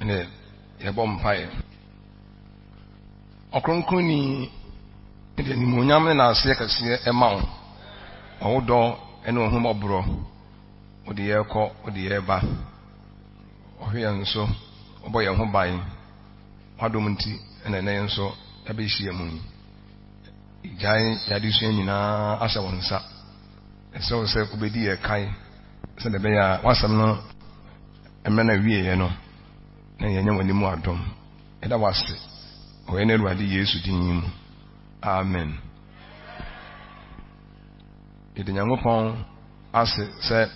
Ɛnna yɛbɔ mpaeɛ. Ɔkronkronni de animuonyam ne n'aseɛ kɛseɛ ɛma wo. Ɔwo dɔ ne ɔhummɔborɔ. Wode yɛ kɔ, wode yɛ ba. Ɔhwɛ yɛn so, ɔbɔ yɛn ho ban. W'adom nti ɛna ɛnɛ yɛn nso yɛabɛhyia mu yi. Gyae yɛn adesua nyinaa ahyɛ wo nsa. Ɛsrɛ wo sɛ wobɛdi yɛn kan sɛdeɛ ɛbɛyɛ a w'asɛm no mmerɛ no awieeɛ no na yɛanya w'anim adom. Yɛda wo ase wɔ yɛn Awurade Yesu din mu. Amen. Yɛde Nyankopɔn ase sɛ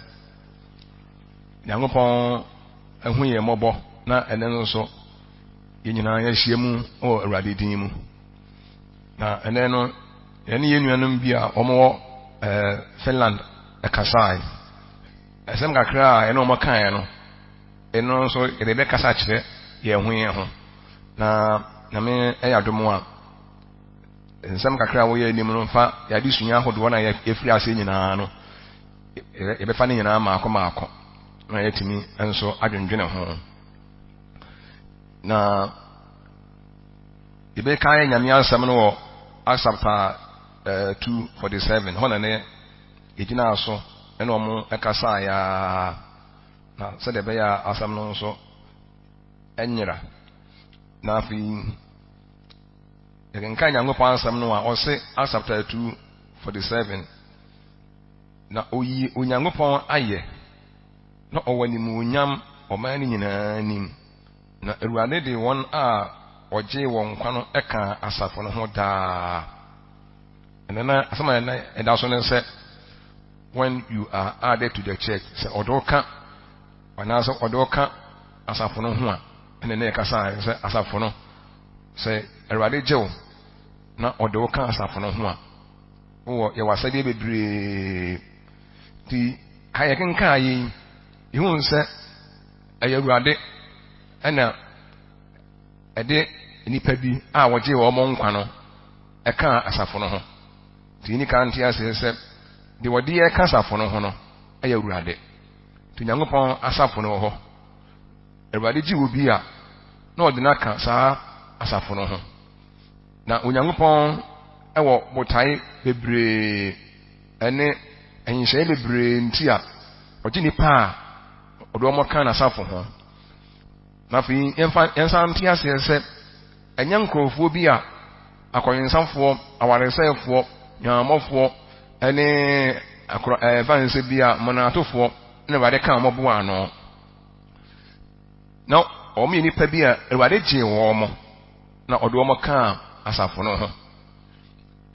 Nyankopɔn ahu yɛn mmɔbɔ na ɛnɛ no nso yɛn nyinaa yɛahyia mu wɔ Awurade din mu. Na ɛnɛ no yɛne yɛn nuanom bi a wɔwɔ eh, Finland ɛkasae. Asɛm kakra a ɛne wɔn kaeɛ no, ɛno nso yɛde bɛkasa akyerɛ yɛn ho yɛn ho. Na Nyame ɛyɛ adom a, nsɛm kakra a wɔyɛ anim no fa yɛade sua ahodoɔ na yɛfiri aseɛ nyinaa no, yɛbɛfa ne nyinaa maako maako na yɛatumi nso adwendwene ho. Na yɛbɛka yɛ Nyame asɛm no wɔ Acts chapter 2:47 hɔ na ne yɛgyinaa so ne wɔn kasaeɛ ara, na sɛdeɛ ɛbɛyɛ a asɛm no nso nyera. Na afei yɛkenkan Nyankopɔn asɛm no a ɔse Acts chapter 2:47 na oyi Onyankopɔn ayɛ na ɔwɔ animuonyam ɔman no nyinaa anim. Na Awurade de wɔn a ɔgyee wɔn nkwa no kaa asafo no ho daa. Ɛnɛ na asɛm a ɛnɛ ɛda so ne sɛ when you are added to the church, sɛ ɔde wo ka anaasɛ ɔde wo ka asafo no ho a, ɛnɛ na yɛkasa sɛ asafo no, sɛ Awurade gye wo na ɔde wo ka asafo no ho a, wowɔ yɛwɔ asɛdeɛ bebree. Nti ha yɛkenkaa yi, yɛhu sɛ ɛyɛ Awurade ɛna ɛde nnipa bi a wɔgye wɔn nkwa no ɛkaa asafo no ho. Nti yɛni kan nte aseɛ sɛ deɛ wɔde yɛ ka asafo no ho no ɛyɛ Awurade. Nti Onyankopɔn asafo no wɔ hɔ. Awurade gye obi a na ɔde no aka saa asafo no ho. Na Onyankopɔn ɛwɔ botae bebree ɛne nhyehyɛeɛ bebree nti a ɔgye nipa a ɔde wɔn ka n'asafo ho. Na afei yɛmfa yɛnsan nte aseɛ sɛ ɛnyɛ nkurɔfoɔ bi a akɔwensafoɔ, awaresɛefoɔ, nyammɔfoɔ ne akorɔ ɛfa nsɛ bi a mmonatofoɔ na Awurade ka wɔn boa ano. Na wɔn yɛ nnipa bi a Awurade gyee wɔn na ɔde wɔn kaa asafo no ho.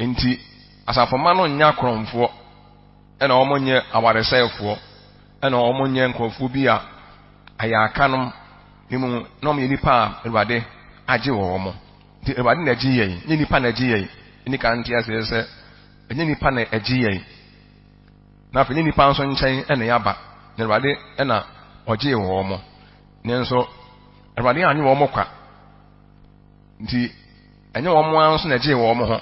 Nti asafo mma no nyɛ akorɔmfoɔ, ɛna wɔn nyɛ awaresɛefoɔ, ɛna wɔn nyɛ nkurɔfoɔ bi a ayɛakanom ne mu, na wɔn yɛ nnipa a Awurade agye wɔn. Nti Awurade na ɛgye yɛn, nyɛ nnipa na ɛgye yɛn. Ɛni kan nte aseɛ sɛ ɛnyɛ nnipa na ɛgye yɛn. Na afei nyɛ nnipa nso nkyɛn ɛna yɛaba, na Awurade ɛna ɔgyee wɔn. Nanso Awurade anye wɔn kwa. Nti ɛnyɛ wɔn ara nso na ɛgyee wɔn ho.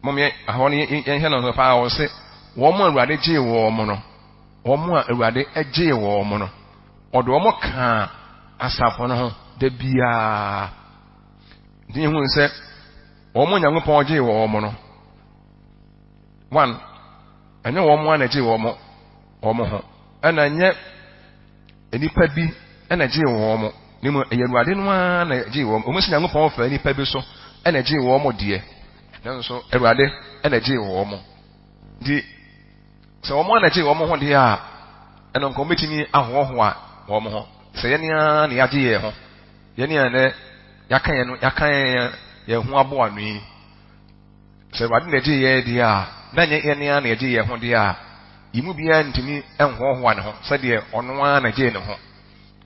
Mom yɛ ahɔ no yɛnhwɛ no nso paa wɔ se wɔn a Awurade gyee wɔn no, wɔn a Awurade gyee wɔn no, ɔde wɔn kaa asafo no ho da biara. Nti yɛhu sɛ wɔn a Nyankopɔn gyee wɔn no, one, ɛnyɛ wɔn a na ɛgyee wɔn wɔn ho, ɛna ɛnyɛ nnipa bi na ɛgyee wɔn, na mmom ɛyɛ Awurade no ara na ɛgyee wɔn. Wɔn sɛ Nyankopɔn fa nnipa bi so na ɛgyee wɔn deɛ, nanso Awurade na ɛgyee wɔn. Nti sɛ wɔn a na ɛgyee wɔn ho deɛ a, ɛno nka wɔbɛtumi ahoahoa wɔn ho sɛ yɛn ara na yɛagye yɛn ho, yɛn a nɛ yɛaka yɛn yɛaka yɛn yɛn ho aboa ano yi. Sɛ Awurade na ɛgye yɛn deɛ a, na nyɛ yɛn ara na yɛgye yɛn ho deɛ a, yɛn mu biara ntumi nhoahoa ne ho sɛdeɛ ɔno ara na ɛgyee ne ho.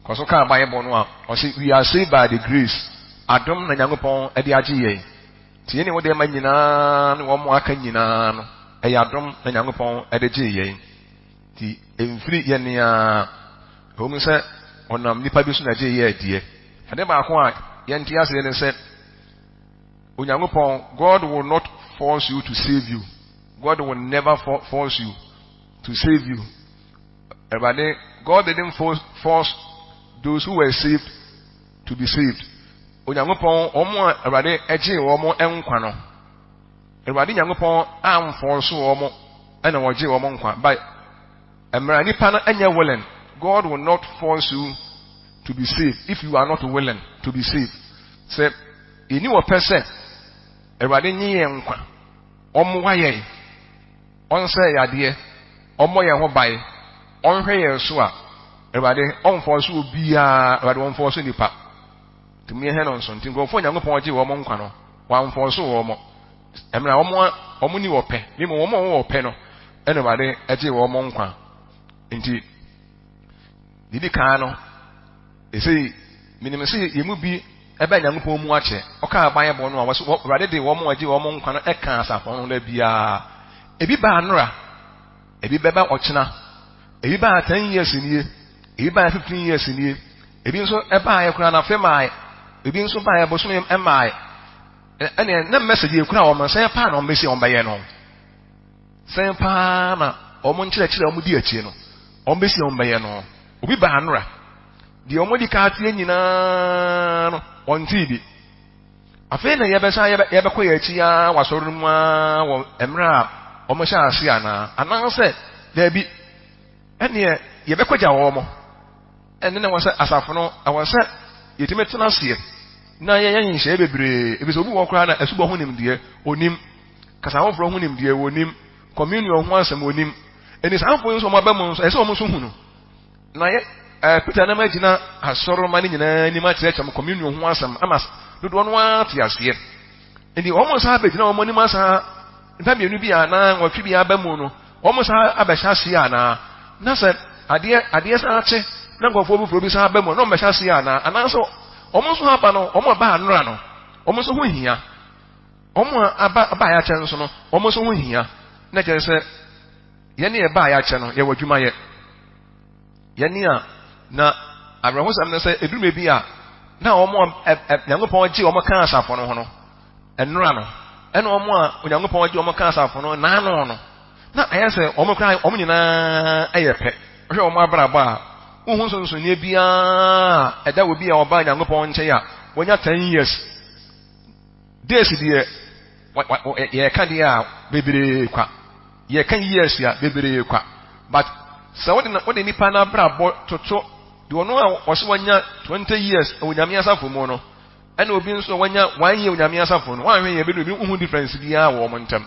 Kɔ so kaa Bible no a, ɔse we are saved by the grace. Adom na Nyankopɔn de agye yɛn. Nti yɛne wo deɛ ma nyinaa ne wɔn aka nyinaa no, ɛyɛ adom na Nyankopɔn de gyee yɛn. Nti ɛmfiri yɛn ara. Ɛwɔ mu sɛ ɔnam nipa bi so na ɛgyee yɛn deɛ. Ade baako a yɛnte aseɛ ne sɛ, Onyankopɔn, God will not force you to save you. God will never force you to save you. Awurade, God didn't force those who were saved. to be saved. Onyankopɔn, wɔn a Awurade gyee wɔn nkwa no, Awurade Nyankopɔn amfɔɔso wɔn ɛna wɔgyee wɔn nkwa. But mmerɛ nipa no nyɛ willing, God will not force you to be saved if you are not willing to be saved. Sɛ yɛni wɔ pɛ sɛ Awurade nye yɛn nkwa, ɔmmoa yɛn, ɔnsɛ yadeɛ, ɔmmɔ yɛn ho ban, ɔnhwɛ yɛn so a, Awurade ɔmfɔɔso obiara, Awurade ɔmfɔɔso nipa. Tumi yɛhɛ no nso, nti nkurɔfoɔ Nyankopɔn gye wɔn nkwa no, wamfɔɔso wɔn. Mmerɛ wɔn a wɔn ni wɔ pɛ, ne mu wɔn a wɔwɔ pɛ no, ɛna Awurade gye wɔn nkwa. Nti, didi kan no, ɛsɛ menim sɛ yɛn mu bi ɛbɛ Nyankopɔn mu akyɛ. Ɔkaa Bible no a, wɔsɛ Awurade de wɔn a gye wɔn nkwa no ɛka asafo no da biara. Ebi baa nora, ebi bɛba ɔkyena, ebi baa 10 years nie, ebi baa 15 years nie, ebi nso ɛbaa yɛ koraa n'afe maa, ebi nso baa yɛ bosome ɛmaa. Ɛnna na message yɛ kura wɔn sɛn paa na wɔn bɛsi wɔn bɛyɛ no, sɛn paa na wɔn nkyerɛkyerɛ wɔn di akyire no wɔn bɛsi wɔn bɛyɛ no. Obi baa nora deɛ, wɔn di kaa tie nyinaa no, wɔn ti bi. Afei na yɛbɛsa yɛbɛkɔ yɛn akyi aa wɔ asɔre no mu aa wɔ mmerɛ a wɔn hyɛ ase anaa, anaasɛ daabi, ɛneɛ yɛbɛkɔ gya wɔn. Ɛne na wɔ sɛ asafo no ɛwɔ sɛ yɛtumi tena aseɛ na yɛyɛ nhyehyɛeɛ bebree, ebi sɛ obi wɔ koraa na asubɔ ho nimdeɛ onim, kasa foforɔ ho nimdeɛ onim, communion ho asɛm onim. Ɛni saa afɔ yi nso wɔn aba mu nso, ɛsɛ wɔn nso hu no na yɛ Peter nam agyina asɔrɔma no nyinaa anim akyerɛkyerɛ mo communion ho asɛm ama dodoɔ no ara te aseɛ. Nti wɔn nsa abɛgyina wɔn anim asa nta mmienu bi anaa nwɔtwe bi aba mu no, wɔn nsa abɛhyɛ aseɛ anaa, na sɛ adeɛ san akye na nkurɔfoɔ foforɔ bi san aba mu na wɔn bɛhyɛ aseɛ anaa, anaasɛ wɔn nso aba no, wɔn aba anora no, wɔn nso ho hia, wɔn a aba a yɛakyɛ nso no, wɔn nso ho hia. Na kyerɛ sɛ yɛne yɛ ba a yɛakyɛ no, yɛwɔ adwuma yɛ yɛne a. Na awerɛhosɛm no sɛ eduruma bi a na wɔn a Nyankopɔn gye wɔn ka asafo no ho no ɛnora no, ɛna wɔn a Onyankopɔn gye wɔn ka asafo no naano no, na ayɛ sɛ wɔn koraa wɔn nyinaa yɛ pɛ. Hwɛ wɔn abrabɔ a, wohu nsonsonoeɛ biara ɛda obi a ɔbaa Nyankopɔn nkyɛn a wɔnya 10 years days deɛ, yɛka deɛ a bebree kwa, yɛka years a bebree kwa. But sɛ wode nipa n'abrabɔ toto deɛ ɔno a wɔsɛ wɔnya 20 years wɔ Nyame asafo mu no, ɛna obi nso a wɔnya one year wɔ Nyame asafo no, wɔanhwɛ yɛ bi no, obi nhu difference biara wɔ wɔn ntam.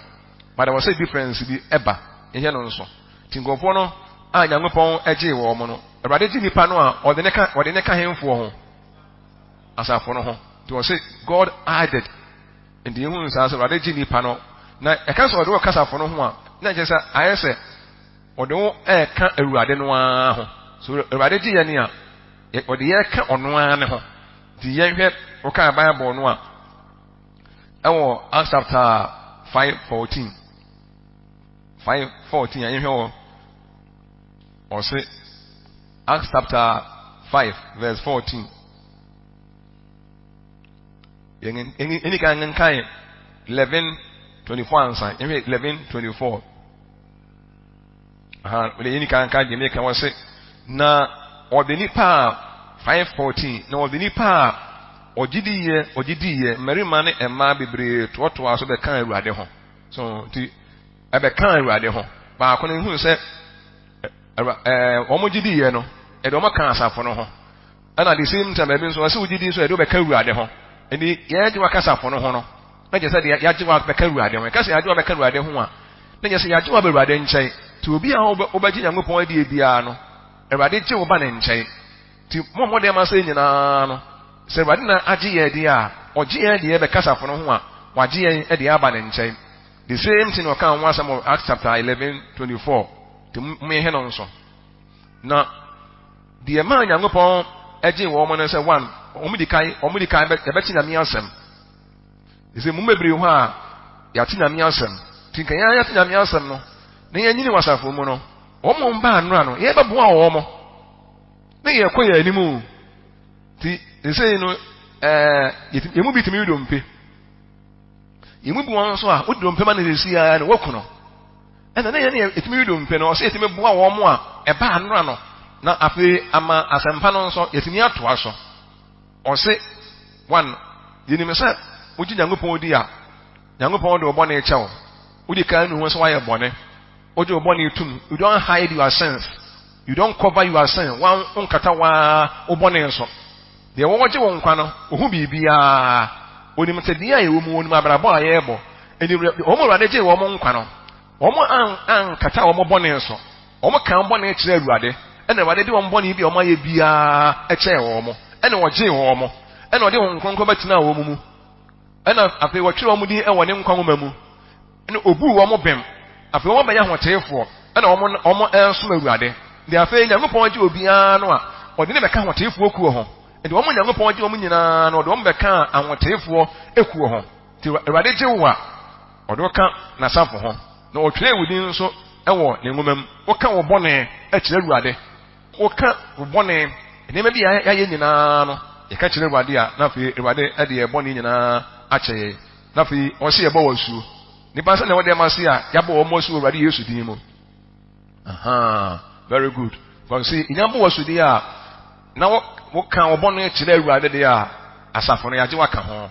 But wɔ sɛ difference bi ɛba yɛhwɛ no nso. Nti nkurɔfoɔ no a Nyankopɔn gyee wɔn no, Awurade gye nipa no a, ɔde ne ka hemfoɔ ho? Asafo no ho. Nti wɔ sɛ God added. Nti yɛhu nsaa sɛ Awurade gye nipa no na ɛka sɛ ɔde wɔ kasafo no ho a, na kyerɛ sɛ ayɛ sɛ ɔde wo ɛɛka Awurade no ara ho. So Awurade gye yɛn a, ɔde yɛn ka ɔno ara ne ho. Nti yɛnhwɛ wɔkaa Bible no a ɛwɔ Acts chapter 5:14, 5:14 a yɛnhwɛ wɔ ɔse Acts chapter 5 verse 14. Yɛn ɛni kan nkan 11:24 ansa. Yɛhwɛ 11:24 aha wɔde yɛn kan kan deɛ meka wɔ se na ɔde nipa a 5:14 na ɔde nipa a ɔgye di yɛ, ɔgye di yɛ mmarima ne mmaa bebree toatoa so bɛka Awurade ho. So nti ɛbɛka Awurade ho baako no, ehun sɛ ɛɛ wɔn gye di yɛ no, ɛde wɔn ka asafo no ho. Ɛna the same time, ɛbi nso ɔsɛ wogye di nso, ɛde wɔbɛka Awurade ho. Ɛni yɛgye waka asafo no ho no, na kyerɛ sɛ deɛ yɛagye wa bɛka Awurade ho. Ɛka sɛ yɛagye wa bɛka Awurade ho a, na kyerɛ sɛ yɛagye wa bɛ Awurade nkyɛn. Nti obi a wobɛgye Nyankopɔn adie biara no, Awurade gye wo ba ne nkyɛn. Nti mo mmɔden ma sɛ nyinaa no sɛ Awurade na agye yɛn deɛ a, ɔgye yɛn deɛ bɛka asafo no ho a, wagye yɛn deɛ aba ne nkyɛn. The same thing ɔka ho asɛm wɔ Acts chapter 11:24. Nti mo yɛhwɛ no nso na deɛ maa Nyankopɔn agye wɔn no sɛ one, wɔn di kan yɛbɛkye Nyame asɛm. Ɛsɛ mu bebree hɔ a yɛate Nyame asɛm. Nti nka yɛn yɛate Nyame asɛm no na yɛnyini wɔ asafo mu no, wɔn mo mba anora no, yɛbɛboa wɔn na yɛkɔ yɛn anim. Nti ɛsɛ no yɛn mu bi tumi dompe, yɛn mu bi wɔn nso a wodi dompe ma no sɛsi ara no wɔku no. Ɛna ne yɛn ne yɛtumi dompe no, ɔsɛ yɛtumi boa wɔn a ɛba anora no, na afei ama asɛmpa no nso yɛtumi atoa so. Ɔse, one, yɛnim sɛ wogye Nyankopɔn di a, Nyankopɔn de wo bɔne kyɛ wo. Wodi kan nu ho sɛ woayɛ bɔne. Wogye wo bɔne tom. You don't hide your sins. You don't cover your sin. Wan wonkata waa wo bɔne so. Deɛ wɔgye wo nkwa no, ohu biribiara. Onim tebea a yɛwɔ mu, onim abrabɔ a yɛrebɔ. Ɛni wɔn Awurade gyee wɔn nkwa no, wɔn an ankata wɔn bɔne so. Wɔn kan bɔne kyerɛ Awurade, ɛna Awurade de wɔn bɔne bi a wɔn ayɛ biara kyɛɛ wɔn, ɛna ɔgyee wɔn, ɛna ɔde wɔn kronkron bɛtenaa wɔn mu, ɛna afei wɔtwerɛ wɔn din wɔ ne nkwa nwoma mu, ɛna obuu wɔn bem. Afei wɔn bɛyɛ ahoteefoɔ, ɛna wɔn wɔn ɛnsom Awurade. Deɛ afei Nyankopɔn gye obiara no a, ɔde ne bɛka ahoteefoɔ kuo ho. Nti wɔn Nyankopɔn gye wɔn nyinaa no, ɔde wɔn bɛka ahoteefoɔ kuo ho. Nti Awurade gye wo a, ɔde wo ka n'asafo ho, na ɔtwerɛ wo din nso wɔ ne nwoma mu. Woka wo bɔne kyerɛ Awurade. Woka wo bɔne, nneɛma bi a yɛayɛ nyinaa no, yɛka kyerɛ Awurade a, na afei Awurade de yɛn bɔne nyinaa akyɛ yɛn. Na afei ɔse yɛbɔ wɔ asuo. Nipa sɛ na ɛwɔ dɛm ase a, yɛabɔ wɔn asu wɔ Awurade Yesu din mu. Aha, very good. Because sɛ yɛnya bɔ wɔ asu deɛ a, na woka wo bɔne kyerɛ Awurade deɛ a, asafo no yɛagye waka ho.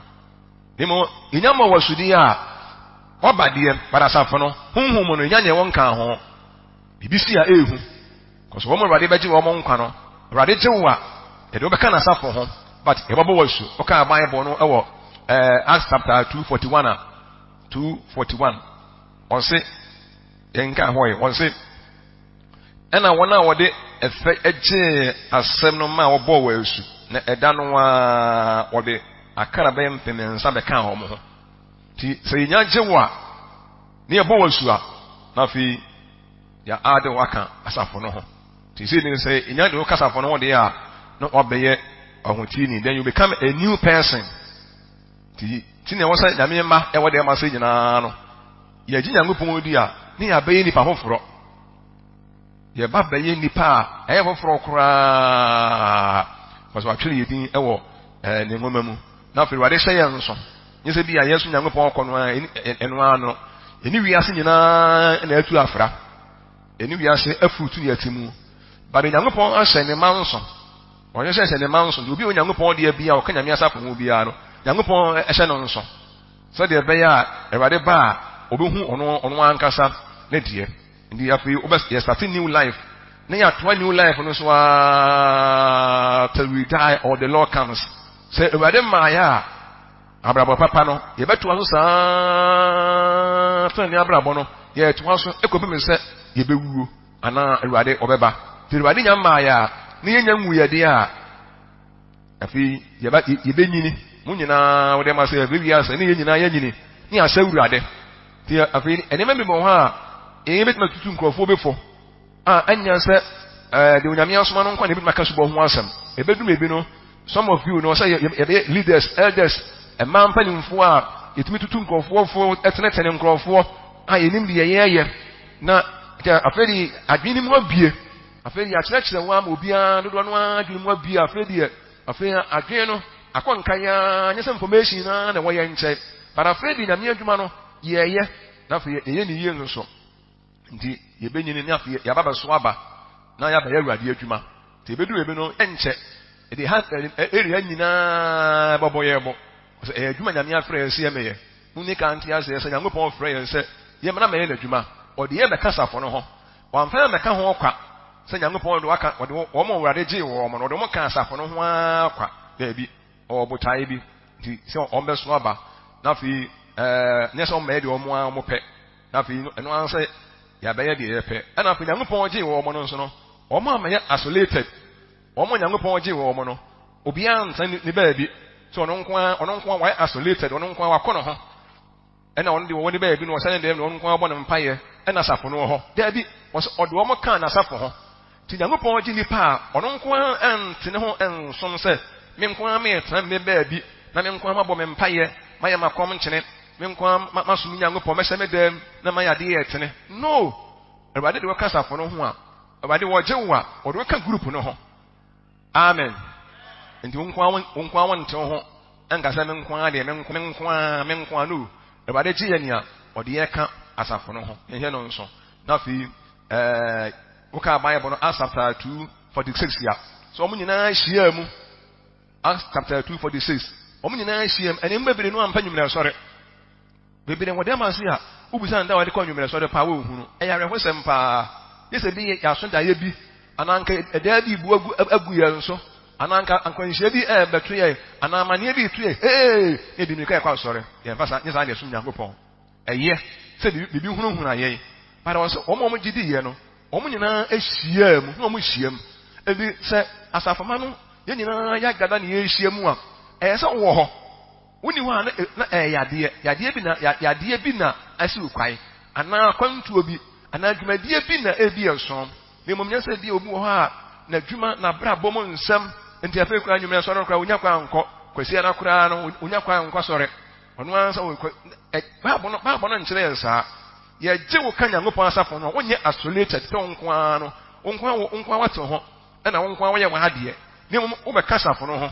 Na mmom yɛnya mmɔ wɔ asu deɛ a, waba deɛ, but asafo no, honhom mu no, yɛnya nyɛ wɔn nka ho. Biribi si a ɛɛhu. Because wɔn Awurade bɛgye wɔn nkwa no, Awurade gye wo a, yɛde wobɛka n'asafo ho, but yɛbɛbɔ wɔ asu. Wokaa Bible no wɔ Acts chapter 2:41 a, 2:41, ɔse, yɛnka hɔ yi, ɔse, ɛna wɔn a wɔde ɛfɛ gyee asɛm no maa wɔbɔɔ wɔ asu, na ɛda no ara wɔde akra bɛyɛ mpem nsa bɛkaa wɔn ho. Nti sɛ yɛnya gye wo a, ne yɛbɔ wɔ asu a, na afei yɛ ade waka asafo no ho. Nti sɛ ne sɛ yɛnya de wo ka asafo no ho deɛ a, na wabɛyɛ ɔhoteeni. Then you become a new person. Nti ti na ɛwɔ sɛ Nyame mma ɛwɔ deɛ ma sɛ nyinaa no, yɛgye Nyankopɔn di a, ne yɛabɛyɛ nipa foforɔ. Yɛba bɛyɛ nipa a ɛyɛ foforɔ koraa. Wɔsɛ watwerɛ yɛ din ɛwɔ ne nwoma mu. Na afei Awurade hyɛ yɛn nso. Nyɛ sɛ bi a yɛn so Nyankopɔn kɔ no a, ɛno ara no. Ɛne wiase nyinaa na atu afra. Ɛne wiase afurutu ne ati mu. But Nyankopɔn ahyɛ ne ma nso. Ɔnyɛ sɛ hyɛ ne ma nso. Deɛ obi a Onyankopɔn deɛ bi a ɔka Nyame asafo ho biara no, Nyankopɔn hyɛ no nso. Sɛdeɛ ɛbɛyɛ a Awurade ba a, ɔbɛhu ɔno ankasa ne deɛ. Nti afei wobɛ yɛ start new life. Na yɛatoa new life no so aa till we die or the Lord comes. Sɛ Awurade mmaeɛ a, abrabɔ papa no, yɛbɛtoa so saa tena ne abrabɔ no, yɛtoa so ɛkɔpem sɛ yɛbɛwuo anaa Awurade ɔbɛba. Nti Awurade nya mmaeɛ a, na yɛnya nwuiɛ deɛ a, afei yɛbɛnyini. Mo nyinaa wode ma sɛ yɛbɛwie asɛ ne yɛn nyinaa yɛnyini ne yɛasɛ Awurade. Nti afei nneɛma bi wɔ hɔ a yɛn bɛtumi atutu nkurɔfoɔ bi fo a ɛnyɛ sɛ deɛ Onyame asoma no nkwa na ebɛtumi aka subɔ ho asɛm. Ɛbɛdum ebi no, some of you no sɛ yɛbɛyɛ leaders, elders, mmaa mpanimfoɔ a yɛtumi tutu nkurɔfoɔ fo, ɛtenetene nkurɔfoɔ a yɛnim deɛ yɛyɛ. Na afei de adwene mu abie. Afei de yɛakyerɛkyerɛ wɔn ama obiara dodoɔ no ara adwene mu abie. Afei deɛ afei adwene no akɔ nkan ara, nyɛ sɛ information na na ɛwɔ yɛn nkyɛn. But afei de Nyame adwuma no yɛyɛ, na afei yɛyɛ ne yie nso. Nti yɛbɛnyini ne afei yɛaba bɛso aba na yɛabɛyɛ Awurade adwuma. Nti yɛbɛduru ebi no ɛnkyɛ ɛde ha area nyinaa bɛbɔ yɛn bɔ. Sɛ ɛyɛ adwuma Nyame afrɛ yɛn sɛ yɛmmɛyɛ. Monni ka nte aseɛ sɛ Nyankopɔn frɛ yɛn sɛ yɛmmra mmɛyɛ n'adwuma. Ɔde yɛn bɛka asafo no ho. Wamfa yɛn mmɛka ho kwa sɛ Nyankopɔn de waka ɔde wɔn a Awurade gyee wɔn no, ɔde wɔn ka asafo no ho ara kwa. Daabi, ɔwɔ botaeɛ bi. Nti sɛ wɔn bɛso aba, na afei nyɛ sɛ wɔn bɛyɛ deɛ wɔn ara wɔn pɛ. Na afei ɛno ara sɛ yɛabɛyɛ deɛ yɛpɛ. Ɛna afei Nyankopɔn gyee wɔn no nso no, wɔn a mɛyɛ isolated. Wɔn a Nyankopɔn gyee wɔn no, obiara nsa ne baabi. Sɛ ɔno nko ara, ɔno nko ara wayɛ isolated, ɔno nko ara wakɔ ne ho. Ɛna ɔno deɛ wɔwɔ ne baabi no, ɔsɛ ne dɛm na ɔno nko ara bɔ ne mpaeɛ, ɛna asafo no wɔ hɔ. Daabi, ɔsɛ ɔde wɔn kaa n'asafo ho. Nti Nyankopɔn gye nipa a, ɔno nko ara ɛnte ne ho ɛnsom sɛ, me nko ara meretena me baabi, na me nko ara mabɔ me mpaeɛ, mayɛ m'akɔm nkyene, me nko ara masom Nyankopɔn, mɛhyɛ me dɛm na mayɛ adeɛ yɛ tene. No! Awurade de wɔka asafo no ho a, Awurade wɔgye wo a, ɔde wɔka group no ho. Amen. Nti wo nko ara wo nte wo ho ɛnka sɛ me nko ara deɛ, me nko ara, me nko ara, no. Awurade gye yɛ nea ɔde yɛ ka asafo no ho. Yɛhwɛ no nso. Na afei, woka Bible no Acts chapter 2:46 a, sɛ wɔn nyinaa hyia mu. Acts chapter 2 46. Wɔn nyinaa hyiam, ɛne mu bebree no ampa nwummerɛ sɔre. Bebree wɔ dɛm ase a, wobisa no da a wɔde kɔ nwummerɛ sɔre paa wɔnhunu. Ɛyɛ awerɛhosɛm paa. Gye sɛ bi yɛ aso daeɛ bi, anaa anka ɛdaa bi bu agu, agu yɛn so, anaa anka akwanhyia bi ɛrebɛto yɛn, anaa amanneɛ bi reto yɛn, ee, na yɛde mmirika yɛkɔ asɔre. Yɛmfa saa, nyɛ saa na yɛsom Nyankopɔn. Ɛyɛ sɛ biribi hunahuna yɛn. But wɔ sɛ wɔn a wɔgye diiɛ no, wɔn nyinaa hyiaa mu, na wɔn hyiam. Enti sɛ asafomma no, yɛn nyinaa yɛagada na yɛrehyia mu a, ɛyɛ sɛ wowɔ hɔ. Wonni hɔ a na na ɛyɛ yadeɛ, yadeɛ bi na yadeɛ bi na asi wo kwan, anaa akwantuo bi, anaa dwumadie bi na ebi ɛnso. Na mmom nyɛ sɛ bi obi wɔ hɔ a n'adwuma, n'abrabɔ mu nsɛm nti afei koraa anwummerɛ sɔre no koraa onya kwan nkɔ, Kwasiada koraa no onya kwan nkɔ sɔre. Ɔno ara sɛ ɔkɔ ɛ Bible no Bible no nkyerɛ yɛn saa. Yɛgye wo ka Nyankopɔn asafo no a, wonyɛ isolated sɛ wo nko ara no, wo nko ara wo nko ara wate ho, ɛna wo nko ara woyɛ w'adeɛ. Na mmom wobɛka asafo no ho.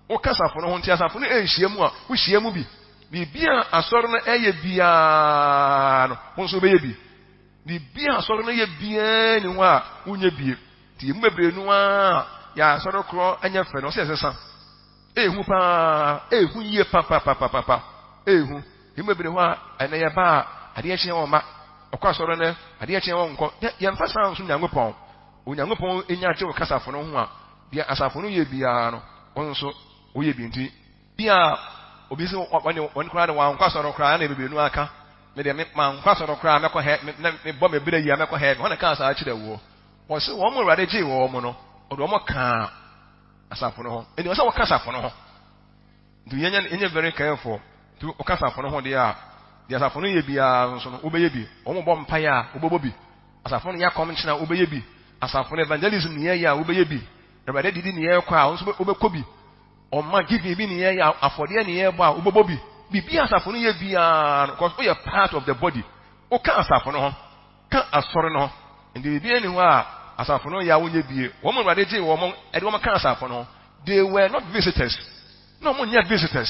Woka asafo no ho nti asafo no rehyia mu a, wohyia mu bi. Biribi a asɔre no ɛyɛ biara no, wo nso wobɛyɛ bi. Biribi a asɔre no yɛ biara ni hɔ a wonyɛ bie. Nti yɛn mu bebree no ara yɛ asɔre korɔ nyɛ fɛ no, ɔsɛ yɛsesa. Ehu paa, ehu yie papapapapa, ehu. Yɛn mu bebree hɔ a ɛnɛ yɛba a adeɛ kye wɔn mma, ɔkɔ asɔre no adeɛ kye wɔn nkɔ. Yɛmfa saa nso Nyankopɔn. Onyankopɔn nya gye wo ka asafo no ho a, deɛ asafo no yɛ biara no, wo nso woyɛ bi. Nti, bi a obi sɛ wɔne wɔn koraa de wankɔ asɔre koraa na bebree no aka. Me deɛ me mankɔ asɔre koraa mɛkɔ hɛ me na mebɔ me berɛ yi a mɛkɔ hɛ. Wɔn na kaa saa kyerɛ woɔ. Wɔse wɔn mu Awurade gyee wɔn no, ɔde wɔn kaa asafo no ho. Ɛnti wɔsɛ wɔka asafo no ho. Nti yɛnyɛ yɛnyɛ very careful. Nti wɔka asafo no ho deɛ a, deɛ asafo no yɛ biara nso no wobɛyɛ bi. Wɔn bɔ mpaeɛ a wobɛbɔ bi. Asafo no yɛ akɔmkyene a wobɛyɛ bi. Asafo no evangelism ne yɛyɛ a wobɛyɛ bi. Awurade adidi ne yɛkɔ a wo nso wobɛkɔ bi. Ɔma giving bi ne yɛyɛ a afɔdeɛ ne yɛbɔ a wobɛbɔ bi. Biribi a asafo no yɛ biara no, because woyɛ part of the body. Woka asafo no ho. Ka asɔre no ho. Nti biribiara nni hɔ a asafo no yɛ a wonyɛ bie. Wɔn Awurade gyee wɔn de wɔn kaa asafo no ho. They were not visitors. Na wɔn nyɛ visitors.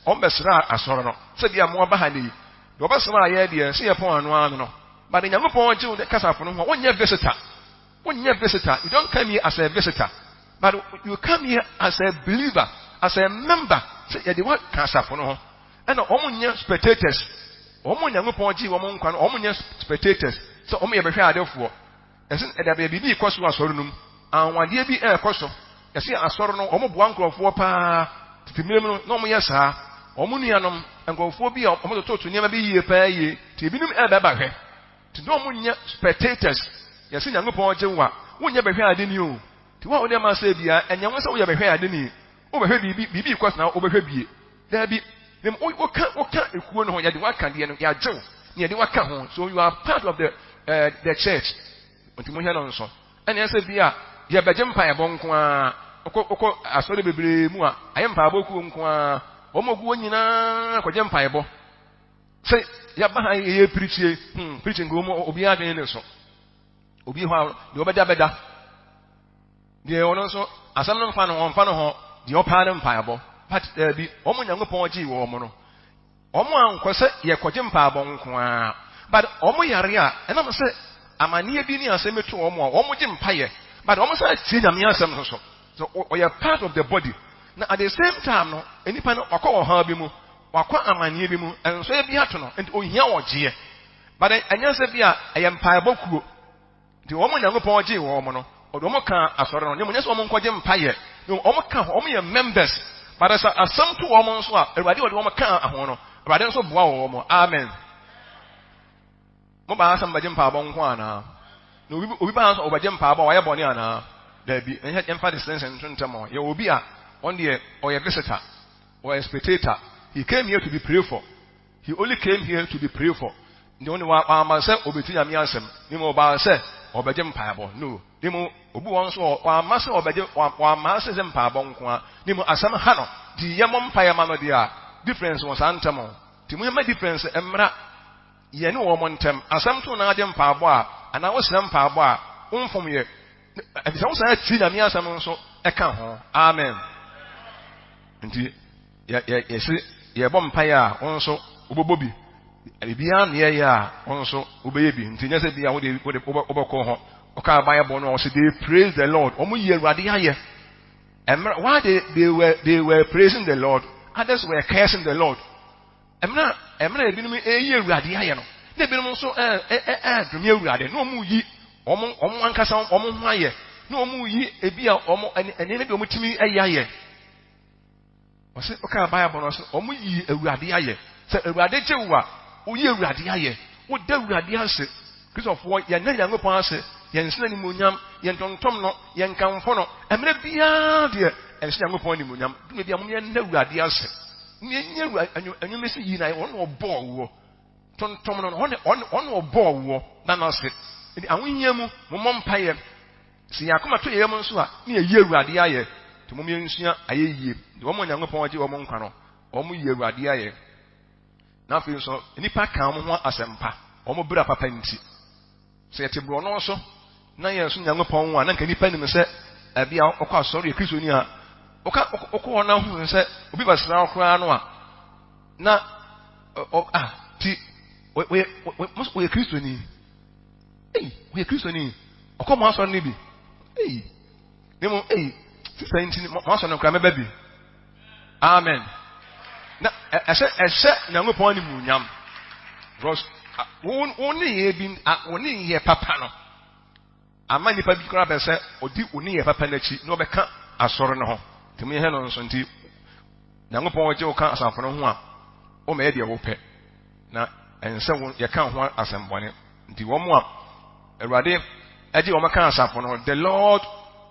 Wɔn bɛsraa asɔre no. Sɛdeɛ mo aba ha nnɛ yi. Deɛ wɔbɛsraa yɛ deɛ, sɛ yɛpɔn ano ara no no. But Nyankopɔn gye wo de ka asafo no ho a, wonyɛ visitor. Wonyɛ visitor. You don't come here as a visitor. But you come here as a believer, as a member. Sɛ yɛde wo ka asafo no ho. Ɛna wɔn nyɛ spectators. Wɔn a Onyankopɔn gyee wɔn nkwa no, wɔn nyɛ spectators sɛ wɔn yɛ bɛhwɛ adefoɔ. Yɛse ɛda baabi biribi rekɔ so wɔ asɔre no mu. Anwanwadeɛ bi rekɔ so. Yɛse asɔre no, wɔn boa nkurɔfoɔ paa. Tete mmerɛ mu no, na wɔn yɛ saa. Wɔn nuanom, nkurɔfoɔ bi a wɔn tototo nneɛma bi yie paa yie. Nti ebinom ɛrebɛba hwɛ. Nti na wɔn nyɛ spectators. Yɛse Nyankopɔn gye wo a, wonyɛ bɛhwɛ ade ni o. Nti wo a wo nneɛma asɛe biara, ɛnyɛ wo sɛ woyɛ bɛhwɛ ade ni. Wobɛhwɛ biribi, biribi rekɔ so na wobɛhwɛ bie. Daabi. Na mmom woka, woka ekuo no ho, yɛde wo aka deɛ no, yɛagye wo, na yɛde wo aka ho. So you are part of the, uh, the church. Nti monhwɛ no nso. Ɛne ɛsɛ bi a yɛbɛgye mpaebɔ nko ara. Wokɔ, wokɔ asɔre bebree mu a, ayɛ mpaebɔ kuo nko ara. Wɔn ogu wɔn nyinaa kɔgye mpaebɔ. Sɛ yɛba ha yɛyɛ pirikyie, hmm, pirikyi nko mu obiara adwene ne so. Obi hɔ a, deɛ ɔbɛda bɛda. Deɛ ɔno nso, asɛm no mfa no ho, ɔmfa no ho, deɛ ɔpaa no mpaebɔ. But daabi, wɔn Nyankopɔn gyee wɔn no, wɔn ankɔ sɛ yɛkɔgye mpaebɔ nko ara. But wɔn yare a, ɛnam sɛ amaneɛ bi ne asɛm bi to wɔn a, wɔn gye mpaeɛ. But wɔn san tie Nyame asɛm nso so. So ɔyɛ part of the body. Na at the same time no, nipa no wakɔ ɔhaw bi mu, wakɔ amaneɛ bi mu, nsɔeɛ bi ato no, nti ohia ɔgyeɛ. But ɛnyɛ sɛ bi a ɛyɛ mpaebɔ kuo. Nti wɔn a Onyankopɔn gyee wɔn no, ɔde wɔn kaa asɔre no. Na mmom nyɛ sɛ wɔn nkɔgye mpaeɛ. Na mmom wɔn ka ho, wɔn yɛ members. But sɛ asɛm to wɔn nso a, Awurade a ɔde wɔn kaa ho no, Awurade nso boa wɔn. Amen. Mo baa sɛ mobɛgye mpaebɔ nko anaa? Na obi, obi baa sɛ ɔbɛgye mpaebɔ a wayɛ bɔne anaa? Daabi. Ɛnyɛ yɛmfa distinction nto ntam. Yɛwɔ obi a, ɔno deɛ ɔyɛ visitor, ɔyɛ spectator. He came here to be prayed for. He only came here to be prayed for. Nti ɔno wamma sɛ ɔbɛti Nyame asɛm, ne mmom ɔbaa sɛ ɔbɛgye mpaebɔ. No. Ne mmom obi wɔ nso wamma sɛ ɔbɛgye, wamma sɛ sɛ mpaebɔ nko ara, ne mmom asɛm ha no, nti yɛmmɔ mpaeɛ ma no deɛ a, difference wɔ saa ntam. Nti mo yɛmma difference mmra yɛne wɔn ntam. Asɛm to na agye mpaebɔ a, anaa wosrɛ mpaebɔ a, womfom yɛ. Efisɛ wo san tie Nyame asɛm nso ɛka ho. Amen. Nti yɛ yɛ yɛsi yɛbɔ mpaeɛ a, wo nso wobɛbɔ bi. Biribiara na yɛyɛ a, wo nso wobɛyɛ bi. Nti nyɛ sɛ bi a wode wode wobɛkɔ ho. Ɔkaa Bible no a ɔsɛ they praise the Lord. Wɔn yi Awurade ayɛ. Mmerɛ while they were praising the Lord, others were cursing the Lord. Mmerɛ ebinom eyi Awurade ayɛ no, na ebinom nso ɛɛdome Awurade, na wɔn yi wɔn ankasa wɔn ho ayɛ, na wɔn yi ebi a wɔn nneɛma bi a wɔn tumi ɛyɛ ayɛ. Ɔsɛ ɔka Bible no, ɔsɛ wɔn yi Awurade ayɛ. Sɛ Awurade gye wo a, woyi Awurade ayɛ, woda Awurade ase. Kristofoɔ, yɛn ne Nyankopɔn ase, yɛn nsena nimonyam, yɛn tontom no, yɛn kamfo no. Mmerɛ biara deɛ, ɛnhyɛ Nyankopɔn nimonyam. Dumi bi a mo yɛn nna Awurade ase. Ne yɛn nyɛ anwummerɛ sɛ yi na wɔn na ɔbɔɔ woɔ. Tontom no, wɔn na ɔbɔɔ woɔ na n'ase. Nti ahohia mu, mo mmɔ mpaeɛ. Sɛ yɛn akoma to yɛn mu nso a, ne yɛyi Awurade ayɛ. Nti mo yɛnsua ayɛ yie. Nti wɔn a Nyankopɔn agye wɔn nkwa no, wɔn yi Awurade ayɛ. Na afei nso, nnipa ka wɔn ho asɛmpa, wɔn bra papa nti. Sɛ yɛte borɔno so na yɛn so Nyankopɔn ho a, na nka nnipa nim sɛ ɛbi a ɔkɔ asɔre yɛ Kristoni a, ɔka ɔkɔ hɔ na ho sɛ obi bɛsra wo koraa no a, na ɔ a ti ɔyɛ Kristoni. Ei, ɔyɛ Kristoni. Ɔkɔ mo asɔre no bi. Ei, ne mo, ei, sisa nti mo asɔre no koraa mɛba bi. Amen. Na ɛhyɛ Nyankopɔn animuonyam. Because wo ne yɛ bi, wo ne yɛ papa no ama nipa bi koraa bɛ sɛ ɔdi wo ne yɛ papa n'akyi na ɔbɛka asɔre no ho. Nti mo yɛ no nso, nti Nyankopɔn gye wo ka asafo no ho a, wɔma yɛ deɛ wopɛ na ɛnsɛ wo yɛka ho asɛmbɔne. Nti wɔn a Awurade agye wɔn ka asafo no, the Lord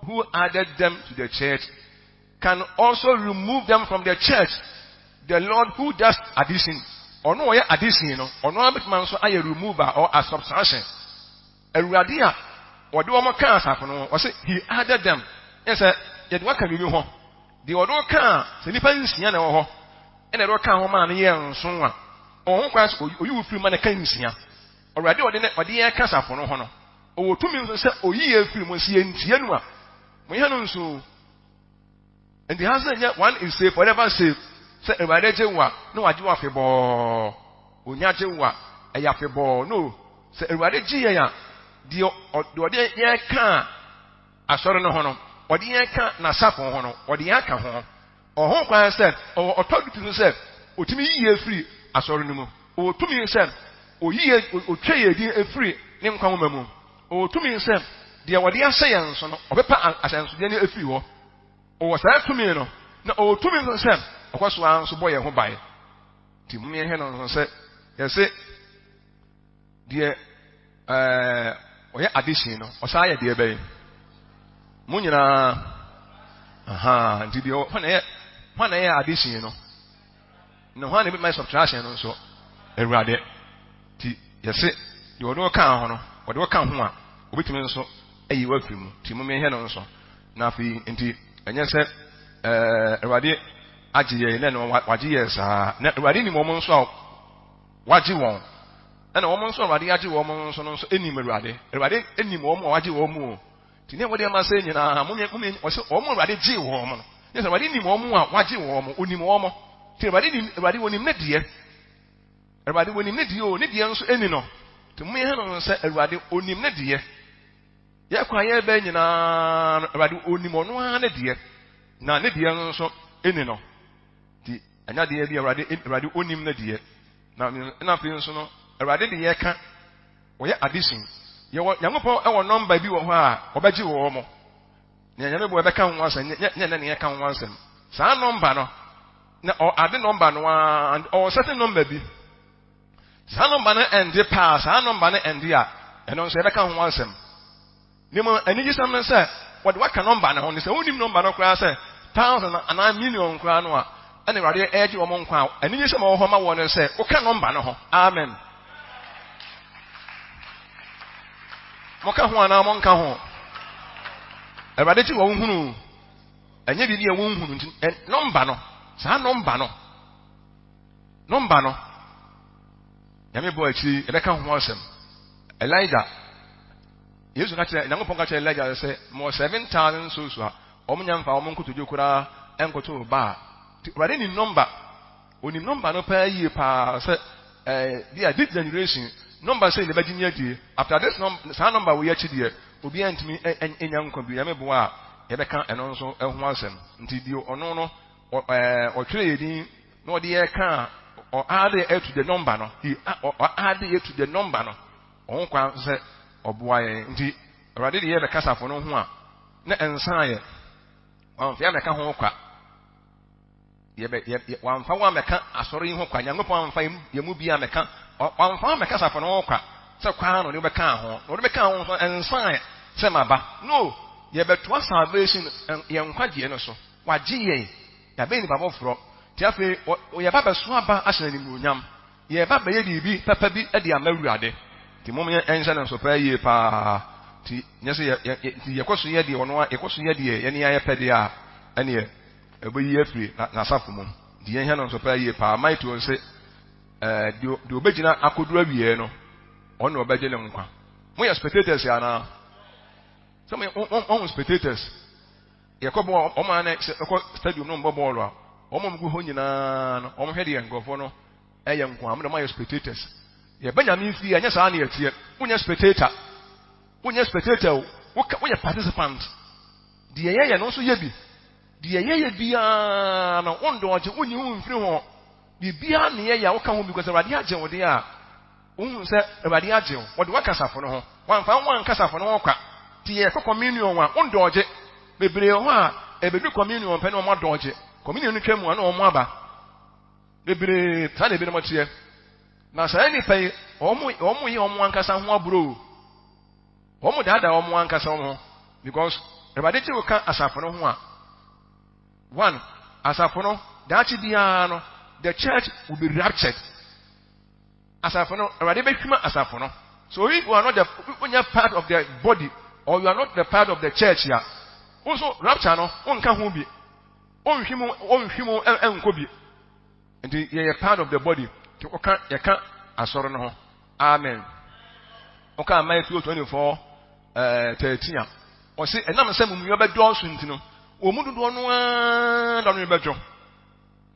who added them to the church can also remove them from the church. The Lord who does addition, ɔno ɔyɛ addition no, ɔno abɛtuma nso ayɛ removal or a subtraction. Awurade a ɔde wɔn ka asafo no, ɔsɛ he added them. Yɛ sɛ yɛde waka biribi ho deɛ, ɔde ka sɛ nipa 6 na ɛwɔ hɔ, ɛna ɛde ɔka ho maa no yɛ 7 a, ɔwɔ ho kwan sɛ oyi wo firi ma ne ka 6. Awurade ɔde ne ɔde yɛn ka asafo no ho no, ɔwɔ tumi nso sɛ oyi yɛn firi mu sɛ yɛntie no a. Mo yɛn no nso nti ha sɛ nyɛ one is safe, forever safe, sɛ Awurade gye wo a na wagye wo afebɔɔ, onya gye wo a ɛyɛ afebɔɔ no. Sɛ Awurade gye yɛn a, deɛ ɔde yɛn ka asɔre no ho no, ɔde yɛn ka n'asafo ho no, ɔde yɛn aka ho. Ɔho kwan sɛ ɔwɔ ɔtɔ dutu no sɛ otumi yi yɛn firi asɔre no mu. Ɔwɔ tumi sɛ oyi yɛn, otwa yɛn din efiri ne nkwa nwoma mu. Ɔwɔ tumi sɛ deɛ wɔde ahyɛ yɛn so no, ɔbɛpa ahyɛnsodeɛ no efiri hɔ. Ɔwɔ saa tumi no, na ɔwɔ tumi nso sɛ ɔkɔ so ara nso bɔ yɛn ho ban. Nti mu yɛn hwɛ no nso sɛ yɛsɛ deɛ ɔyɛ addition no, ɔsan yɛ deɛ bɛyɛ mo nyinaa aha. Nti deɛ hɔn na yɛ addition no na hɔn na ebi ma subtraction no nso, Awurade. Nti yɛsɛ deɛ ɔde ɔka ho no, ɔde ɔka ho a, obetumi nso ayi wafiri mu. Nti mo mehwɛ no nso. Na afei nti ɛnyɛ sɛ Awurade agye yɛn na no wagye yɛn saa, na Awurade nim wɔn nso a wagye wɔn, ɛna wɔn nso Awurade agye wɔn nso no nso anim Awurade. Awurade anim wɔn a wagye wɔn mu o. Nti ne wɔde ama sɛ nyinaa mo wɔsɛ wɔn Awurade gye wɔn no ne sɛ Awurade nim wɔn a wagye wɔn, onim wɔn. Nti Awurade nim, Awurade wɔnim ne deɛ, Awurade wɔnim ne deɛ o, ne deɛ nso ɛni no. Nti mo yɛn no sɛ Awurade onim ne deɛ. Yɛkɔ a yɛbɛ nyinaa no, Awurade onim ɔno ara ne deɛ, na ne deɛ nso ɛni no. Nti ɛnya deɛ bi, Awurade onim ne deɛ. Na afei nso no, Awurade de yɛ ka wɔyɛ addition. Yɛwɔ Nyankopɔn ɛwɔ number bi wɔ hɔ a ɔbɛgye wɔ mo nea Nyame bɔ ɛbɛka ho asɛm. Nyɛ nɛ ne yɛka ho asɛm. Saa number no na ɔ ade number no a, ɔwɔ certain number bi. Saa number no ɛnde paa, saa number no ɛnde a, ɛno nso yɛbɛka ho asɛm. Ne mu anigyesɛm no sɛ wɔde waka number no ho ne sɛ wonim number no koraa sɛ thousand anaa million koraa no a, ɛna Awurade ɛgye wɔn nkwa a, anigyesɛm a ɛwɔ hɔ ma wɔn no sɛ woka number no ho. Amen. Moka ho anaa monka ho? Awurade gye wɔn hunu, ɛnyɛ biribi a wɔn hunu. Nti number no, saa number no, number no, Nyame bɔ akyiri yɛbɛka ho asɛm. Elijah, Yesu ka kyerɛ, Nyankopɔn ka kyerɛ Elijah sɛ mɔ 7,000 souls a wɔn nya mfa wɔn nkotodwe koraa nkoto ba a. Awurade nim number, onim number no paa yie paa sɛ bi a this generation number sɛ ne bɛgye ni adie. After this number, saa number wɔ yɛ akyi deɛ, obiara ntumi nya nkwa bi. Nyame boa a. yɛbɛka ɛno nso ho asɛm. Nti deɛ ɔno no, ɔtwerɛ yɛ din na ɔde yɛ ka a, ɔ-add yɛ to the number no. He, ɔ-add yɛ to the number no. Ɔho kwan sɛ ɔboa yɛn. Nti, Awurade de yɛ bɛka asafo no ho a, na ɛnsa yɛ. Wamfa yɛ amɛka ho kwa. Wamfa wo amɛka asɔre yi ho kwa. Nyankopɔn amfa yɛ mu bi amɛka. Wamfa wo amɛka asafo no ho kwa. Sɛ kwa na ɔde bɛka ho. Na ɔde bɛka ho nso ɛnsa yɛ sɛ maba. No, yɛbɛtoa salvation yɛn nkwagyeɛ no so. Wagye yɛn. Yɛabɛyɛ nipa foforɔ. Nti afei, yɛba bɛso aba ahyɛ animuonyam. Yɛba bɛyɛ biribi papa bi de ama Awurade. Nti mom yɛn nhyɛ no nso paa yie paa. Nti nyɛ sɛ nti yɛkɔ so yɛ deɛ ɔno yɛkɔ so yɛ deɛ yɛne ayɛ pɛ deɛ a, ɛneɛ ɛbɛyi afiri n'asafo mu. Nti yɛnhyɛ no nso paa yie paa. Matthew nse, deɛ ɔbɛgyina akɔduru awieɛ no, ɔno na ɔbɛgye ne nkwa. Moyɛ spectators anaa? Sɛ mo spectators. Yɛkɔ bɔɔl, wɔn a na sɛ ɛkɔ stadium no mbɔ bɔɔl a, wɔn a gu hɔ nyinaa no, wɔn hwɛ deɛ nkurɔfoɔ no ɛyɛ nko a, wɔn de wɔn ayɛ spectators. Yɛbɛ Nyame fie a, ɛnyɛ saa na yɛteɛ. Wonyɛ spectator. Wonyɛ spectator o. Woyɛ participant. Deɛ yɛyɛ no nso yɛ bi. Deɛ yɛyɛ biara no, wondɔɔgye, wonyi wo mfiri ho. Biribiara na yɛyɛ a woka ho bi, because Awurade agye wo deɛ a, wohu sɛ Awurade agye wo. Wɔde waka asafo no ho. Wamfa wo anka asafo no ho kwa. Nti yɛkɔ communion a, wondɔɔgye. Bebree wɔ hɔ a, ɛbɛdu communion pɛ na wɔn adɔɔgye. Communion no twa mu a, na wɔn aba. Bebree, saa na ebinom teɛ. Na saa nnipa yi, wɔn yɛ wɔn ankasa ho aburo. Wɔn daadaa wɔn ankasa wɔn ho. Because Awurade gye wo ka asafo no ho a, one, asafo no, daakye biara no, the church will be raptured. Asafo no, Awurade bɛhwima asafo no. So if you are not the, wonyɛ part of the body, or you are not the part of the church a, wo nso rapture no, wonka ho bi. Wonhwi mu ɛnkɔ bi. Nti yɛyɛ part of the body. Nti woka, yɛka asɔre no ho. Amen. Woka Matthew 24, 13 a, ɔse ɛnam sɛ mumuyɔ bɛdɔɔso nti no, wɔn mu dodoɔ no ara na no bɛdwo.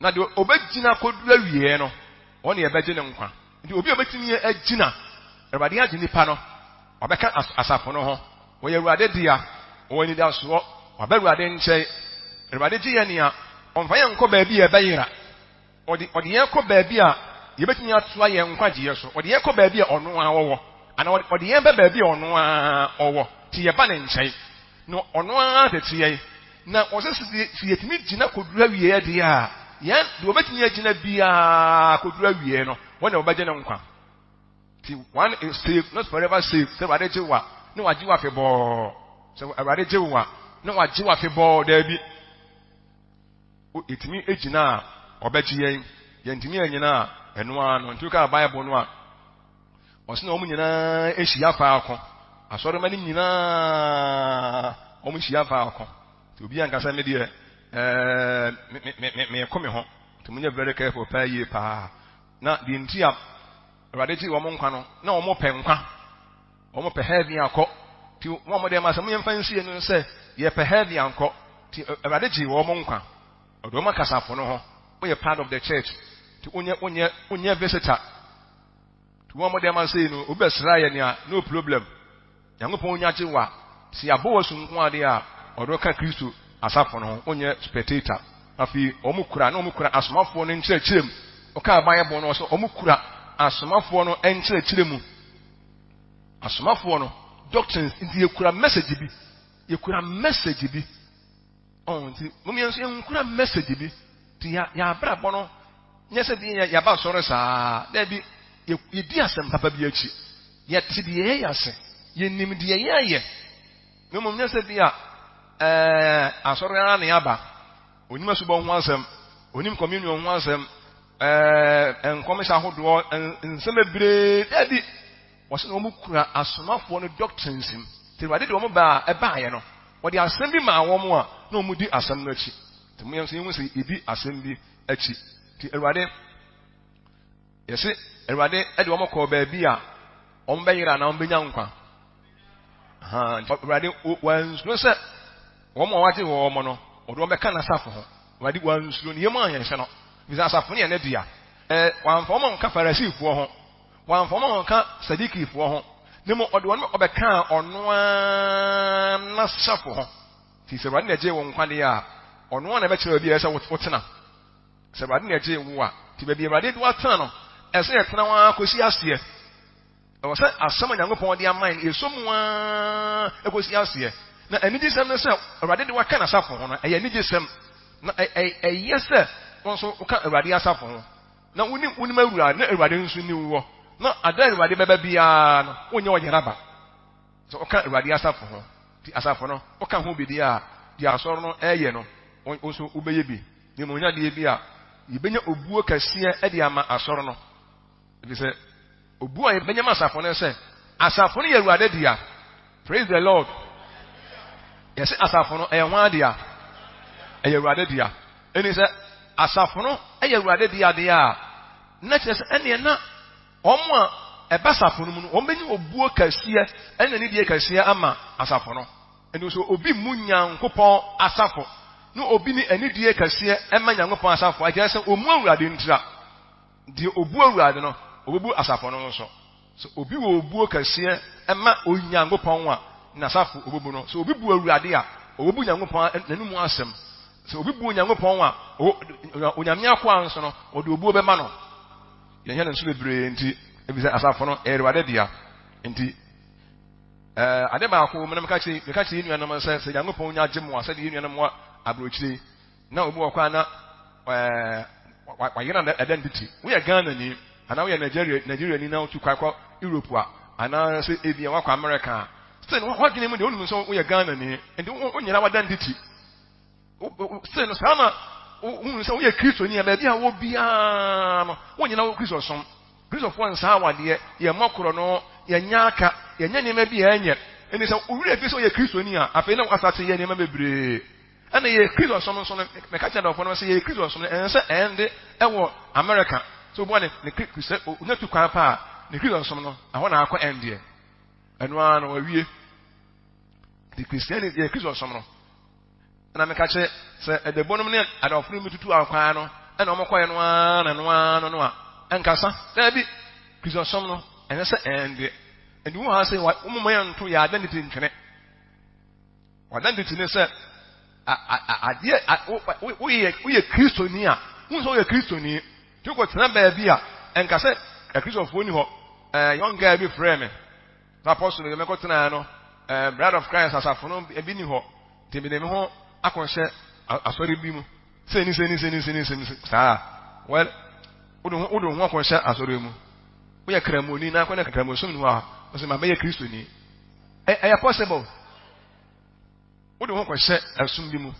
Na deɛ ɔbɛgyina kɔduru awieɛ no, ɔne ɛbɛgye ne nkwa. Nti obi a ɔbɛtumi agyina, Awurade agye nipa no, ɔbɛka asafo no ho. Wɔyɛ Awurade dea, ɔwɔ anidasoɔ, waba Awurade nkyɛn. Awurade gye yɛn nea, ɔmfa yɛn nkɔ baabi a ɛbɛyera. Ɔde yɛn kɔ baabi a yɛbɛtumi atoa yɛn nkwagyeɛ so. Ɔde yɛn kɔ baabi a ɔno ara ɔwɔ. Anaa ɔde yɛn ba baabi a ɔno ara ɔwɔ. Nti yɛba ne nkyɛn. Na ɔno ara tete yɛn. Na ɔsɛ sɛ yɛtumi gyina kɔduru awieɛ deɛ a, yɛn deɛ ɔbɛtumi agyina biara kɔduru awieɛ no, wɔn na wɔbɛgye ne nkwa. Nti one is saved, not forever saved. Sɛ Awurade gye wo a, na wagye wo afebɔɔ. Sɛ Awurade gye wo a, na wagye wo afebɔɔ. Daabi. Yɛtumi gyina a, ɔbɛgye yɛn. Yɛntumi anyina a, ɛno ara no. Nti wokaa Bible no a, ɔse na wɔn nyinaa ahyia faako. Asɔremma no nyinaa, wɔn hyia faako. Nti obi ankasa me deɛ, meeko me ho. Nti monyɛ very careful paa yie paa. Na deɛ nti a Awurade gyee wɔn nkwa no, na wɔn pɛ nkwa. Wɔn pɛ heaven akɔ. Nti wɔn a wɔde ma sɛ mo yɛmfa nsie no sɛ yɛpɛ heaven ankɔ. Nti Awurade gyee wɔn nkwa. Ɔde wɔn aka asafo no ho. Woyɛ part of the church. Nti wonyɛ visitor. Nti wɔn a wɔde ma sɛ no, obi bɛsra yɛ nea, no problem. Nyankopɔn nya gye wa. Sɛ yɛabɔ wɔ so nko ade a, ɔde ka Kristo asafo no ho. Wonyɛ spectator. Afei wɔn kura, na wɔn kura asomafoɔ no nkyerɛkyerɛ mu. Ɔkaa Bible no, ɔsɛ wɔn kura asomafoɔ no nkyerɛkyerɛ mu. Asomafoɔ no doctrines, nti yɛkura message bi. Yɛkura message bi. Nti mo mmiɛnso yɛnkura message bi. Nti yɛabrabɔ no, nyɛ sɛ bi yɛaba asɔre saa. Daabi, yɛdi asɛm papa bi akyi. Yɛte deɛ yɛyɛ ase. Yɛnim deɛ yɛyɛ. Na mmom nyɛ sɛ bi a asɔre ara na yɛaba. Onim asubɔ ho asɛm, onim communion ho asɛm, nkɔmhyɛ ahodoɔ, nsɛm bebree. Daabi, wɔsɛ na wɔn kura asomafoɔ no doctrines mu. Nti Awurade de wɔn baa ɛbaeɛ no, wɔde asɛm bi maa wɔn a na wɔn di asɛm no akyi. Nti mo yɛn nso yɛn ho sɛ yɛdi asɛm bi akyi. Nti Awurade, yɛsɛ Awurade de wɔn kɔɔ baabi a wɔn bɛyera na wɔn bɛnya nkwa. Awurade wɔansuro sɛ wɔn a wɔagye wɔn no, wɔde wɔn bɛka n'asafo ho. Awurade wɔansuro ne yam anyɛ no. Bisa asafo no yɛ ne dea. Wɔamfa wɔn anka Farisifoɔ ho. Wɔamfa wɔn anka Sadikifoɔ ho. Ne mu ɔde wɔn ɔbɛkaa ɔno ara n'asafo ho. Nti sɛ Awurade na ɛgyee wo nkwa deɛ a, ɔno ara na ɛbɛkyerɛ baabi a ɛsɛ sɛ wotena. Sɛ Awurade na ɛgyee wo a, nti baabi a Awurade de wo atena no, ɛsɛ sɛ yɛtena hɔ ara kɔsi aseɛ. Ɛwɔ sɛ asɛm a Nyankopɔn de ama yɛn, yɛsɔ mu ara kɔsi aseɛ. Na anigyesɛm ne sɛ, Awurade de wo aka n'asafo ho no, ɛyɛ anigyesɛm. Na ɛyɛ sɛ wo nso woka Awurade asafo ho. Na wonim wonim Awurade, na Awurade nso nim woɔ. Na ada a Awurade bɛba biara no, wonyɛ ɔyaraba. Sɛ woka Awurade asafo ho, nti asafo no, woka ho bi deɛ a, deɛ asɔre no ɛreyɛ no, wo nso wobɛyɛ bi. Na mmom nya adeɛ bi a, yɛbɛnya obuo kɛseɛ de ama asɔre no. Efisɛ obuo a yɛbɛnya ma asafo no sɛ, asafo no yɛ Awurade dea. Praise the Lord. Yɛsɛ asafo no ɛyɛ hwan dea? Ɛyɛ Awurade dea. Ɛni sɛ asafo no ɛyɛ Awurade dea deɛ a, na kyerɛ sɛ ɛneɛ na wɔn a ɛba asafo no mu no, wɔn bɛnya obuo kɛseɛ ɛne anidie kɛseɛ ama asafo no. Ɛno nso obi mmu Nyankopɔn asafo na obi ne anidie kɛseɛ ɛma Nyankopɔn asafo a, ɛkyerɛ sɛ ɔmmu Awurade ntira. Deɛ ɔbu Awurade no, ɔbɛbu asafo no nso. Sɛ obi wɔ obuo kɛseɛ ma Onyankopɔn a, n'asafo ɔbɛbu no. Sɛ obi bu Awurade a, ɔbɛbu Nyankopɔn n'anomu asɛm. Sɛ obi bu Onyankopɔn a, Onyame akoa nso no, ɔde obuo bɛma no. Yɛnyɛ no nso bebree nti, efisɛ asafo no, ɛyɛ Awurade dea. Nti, ade baako wɔ mu na meka kyerɛ meka kyerɛ yɛn nuanom sɛ, sɛ Nyankopɔn nya gye mo a, sɛdeɛ yɛn nuanom wɔ aburokyire na obi wɔ kwan na wayera identity. Woyɛ Ghana ni anaa woyɛ Nigeria Nigeria ni na wotu kwan kɔ Europe a anaa sɛ ebi a wakɔ America a, still no wadwene mu deɛ wonim sɛ woyɛ Ghana ni, nti wonyera w'identity. Still no saa na wohunu sɛ woyɛ Kristoni a baabi a wɔ biara no wonyina wo Kristo som. Kristofoɔ nsa awadeɛ, yɛmmɔ korɔ no, yɛnyɛ aka, yɛnyɛ nneɛma bi a ɛnyɛ. Ɛnti sɛ wo werɛ fi sɛ woyɛ Kristoni a, afei na woasate yɛ nneɛma bebree. Ɛna yɛ Kristosom nso no, meka kyerɛ adɔfoɔ no sɛ yɛ Kristosom no, ɛnsɛ sɛ ɛnde ɛwɔ Amerika. Sɛ obi ne ne Kristo, onya tu kwan pa a, ne Kristosom no, ɛhɔ na akɔ ɛndeɛ. Ɛno ara no, wawie. Nti Christianity, yɛ Kristosom no. Ɛna meka kyerɛ sɛ ɛdɛbɔ nom ne adɔfo no tutu akwan no, ɛna wɔn kɔɛ no ara na ɛno ara no no a, ɛnkasa. Daabi, Kristosom no, ɛnyɛ sɛ ɛnde. Ɛnti wɔn ha sɛ, wɔn mma yɛn nto yɛ identity ntwene. W'identity ne sɛ adeɛ woyɛ woyɛ Kristoni a, wohu sɛ woyɛ Kristoni. Nti wokɔtena baabi a, ɛnka sɛ Akristofoɔ ni hɔ. Ɛɛ young guy bi frɛɛ me. Sɛ apostle bi mekɔtenaeɛ no, ɛɛ Bride of Christ asafo no ebi ni hɔ. Nti mede me ho akɔhyɛ asɔre bi mu. Sɛ ni sɛ ni sɛ ni sɛ ni sɛ ni saa. Well, wode ho wode ho akɔhyɛ asɔre mu. Woyɛ kramoni na akɔ ne kramosom ni hɔ a, wɔsɛ ma bɛyɛ Kristoni. Ɛyɛ possible. Wode ho kɔhyɛ ɛsom bi mu.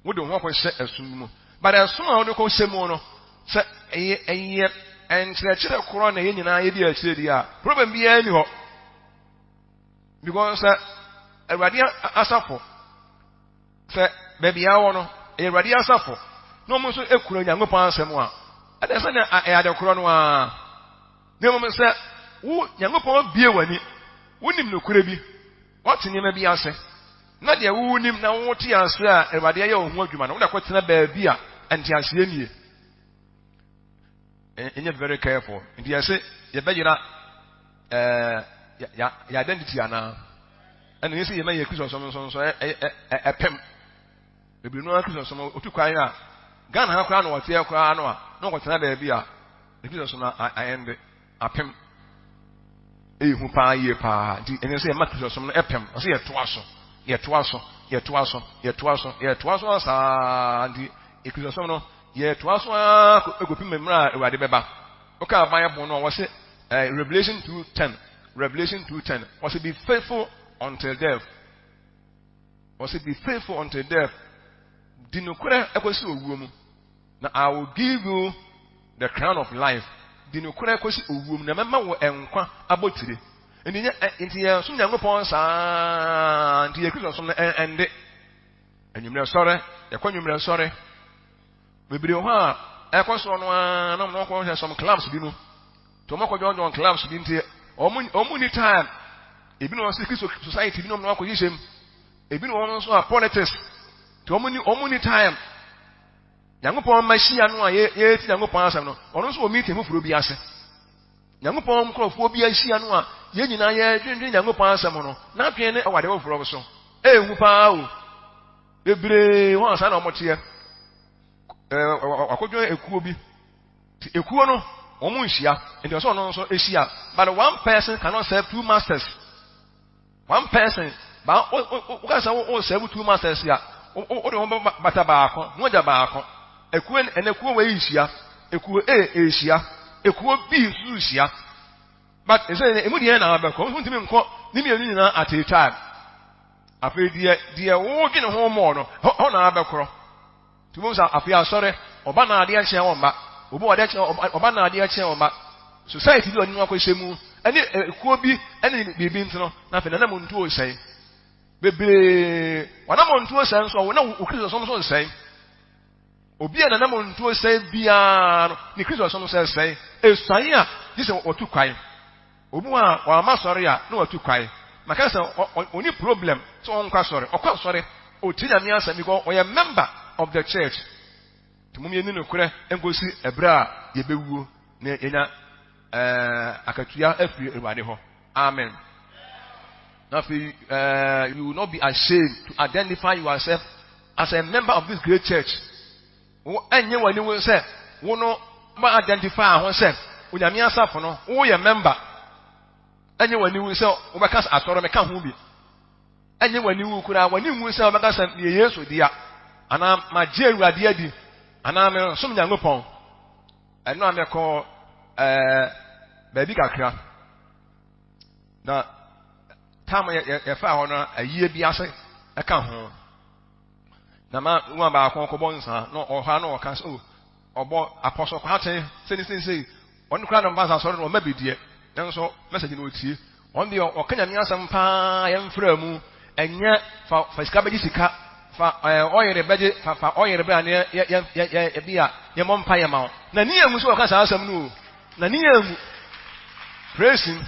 Wode ho kɔhyɛ ɛsom bi mu. But ɛsom a wode kɔhyɛ mu no, sɛ ɛyɛ ɛyɛ nkyerɛkyerɛ korɔ na yɛn nyinaa yɛdi akyire di a, problem biara ni hɔ. Because sɛ Awurade asafo, sɛ baabi a wɔ no, ɛyɛ Awurade asafo, na wɔn nso ekura Onyankopɔn asɛm a, ɛna sɛ ɛyɛ ade korɔ no ara. Na mmom sɛ wo Nyankopɔn abue w'ani, wonim nokorɛ bi, woate nneɛma bi ase, na deɛ wonim na wote ase a Awurade ayɛ wo ho adwuma no, wode akɔtena baabi a nteaseɛ nie. Ɛnyɛ very careful. Nti yɛse yɛbɛyera ɛɛ yɛ identity anaa? Ɛna yɛsɛ yɛma yɛ Kristo som nso nso ɛpem. Bebree no ara Kristo som otu kwan a Ghana ha koraa na wɔteɛ koraa no a na wɔkɔtena baabi a Kristo som no ayɛnde apem. Ɛyɛ hu paa yie paa. Nti ɛnyɛ sɛ yɛma Kristo som no ɛpem. Ɔsɛ yɛtoa so, yɛtoa so, yɛtoa so, yɛtoa so, yɛtoa so saa. Nti Kristo som no yɛtoa so ara kɔpem mmerɛ a Awurade bɛba. Woka Bible no a wɔse Revelation 2:10, Revelation 2:10, wɔse be faithful until death. Wɔse be faithful until death. Di nokorɛ ɛkɔsi owuo mu. Na I will give you the crown of life. Di nokorɛ kɔsi owuo mu na mɛma wo nkwa abotire. Nti nyɛ nti yɛn som Nyankopɔn saa nti yɛ Kristo som no ɛnde. Anwummerɛ sɔre, yɛkɔ anwummerɛ sɔre. Bebree wɔ hɔ a ɛkɔ soɔ no ara na wɔn akɔ hwɛ some clubs bi mu. Nti wɔn akɔ join clubs bi nti wɔn wɔn ni time. Ebi na wɔn sɛ Kristo society bi na wɔn akɔ hyehyɛ mu. Ebi na wɔn nso a politics. Nti wɔn ni wɔn ni time. Nyankopɔn mma hyia no a yɛreti Nyankopɔn asɛm no, ɔno nso wɔ meeting foforɔ bi ase. Nyankopɔn nkurɔfoɔ bi ahyia no a yɛn nyinaa yɛredwendwen Nyankopɔn asɛm no, n'adwene ne ɛwɔ ade foforɔ so. Ɛyɛ hu paa o. Bebree wɔn ansa na wɔn teɛ. Ɛɛ wakɔdwa ekuo bi. Ti ekuo no wɔn nhyia. Nti ɔsɛ ɔno nso ehyia. But one person cannot serve two masters. One person ba wo wo wo sɛ wo serve two masters a wo wo de ho bata baako na wagya baako. Ekuo ɛnɛ ekuo wɔ yi nhyia. Ekuo A ehyia. Ekuo B nso nhyia. But ɛsɛ emu deɛ na abɛkɔ. Ntumi nkɔ ne mmienu nyinaa at a time. Afei deɛ deɛ wodwene ho mɔɔ no hɔ na abɛkorɔ. Tumi sɛ afei asɔre ɔba na adeɛ kyɛn wɔn ba. Obi wɔ adeɛ kyɛn ɔba na adeɛ kyɛn wɔn ba. Society bi a ɔne no akɔhyɛ mu ɛne ekuo bi ɛne biribi nti no na afei nanam ntuo nsɛn. Bebree wɔnam ntuo sɛn nso wɔn na wɔ Kristo som so nsɛn. Obi a nanam ntuo sɛn biara no ne Kristo som sɛ sɛn. Esuan a gye sɛ wɔtu kwan. Obi a wɔama sɔre a na wɔtu kwan. Maka sɛ ɔni problem sɛ ɔnkɔ asɔre. Ɔkɔ asɔre. Ɔtie Nyame asɛm because ɔyɛ member of the church. Nti mom yɛni nokorɛ nkosi ɛberɛ a yɛbɛwuo na yɛnya ɛɛ akatua afiri Awurade hɔ. Amen. Na afei ɛɛ you will not be ashamed to identify yourself as a member of this great church. Wo ɛnyɛ w'ani wo sɛ wo no ma identify ho sɛ Onyame asafo no woyɛ member. Ɛnyɛ w'ani wo sɛ wobɛka sɛ asɔre meka ho bi. Ɛnyɛ w'ani wu koraa w'ani nwu sɛ wobɛka sɛ meyɛ Yesu dea anaa magye Awurade adi anaa mesom Nyankopɔn. Ɛno a mekɔ ɛɛ baabi kakra na tam yɛ yɛfaa hɔ no ayie bi ase ɛka ho na ma nwa baako kɔbɔ nsa na ɔhɔ na ɔka sɛ o ɔbɔ apɔsɔ kwate sɛni sɛni sɛni ɔno koraa na ɔba asɔre no ɔma bi deɛ nanso message no ɔtie. Ɔno deɛ ɔka Nyame asɛm paa yɛmfrɛ mu ɛnyɛ fa fa sika bɛgye sika fa ɛɛ ɔyere bɛgye fa fa ɔyere bɛ a ne yɛ yɛ yɛ yɛ bi a yɛmmɔ mpa yɛ ma wo na ne yɛn mu sɛ ɔka saa asɛm no o na ne yɛn mu praise him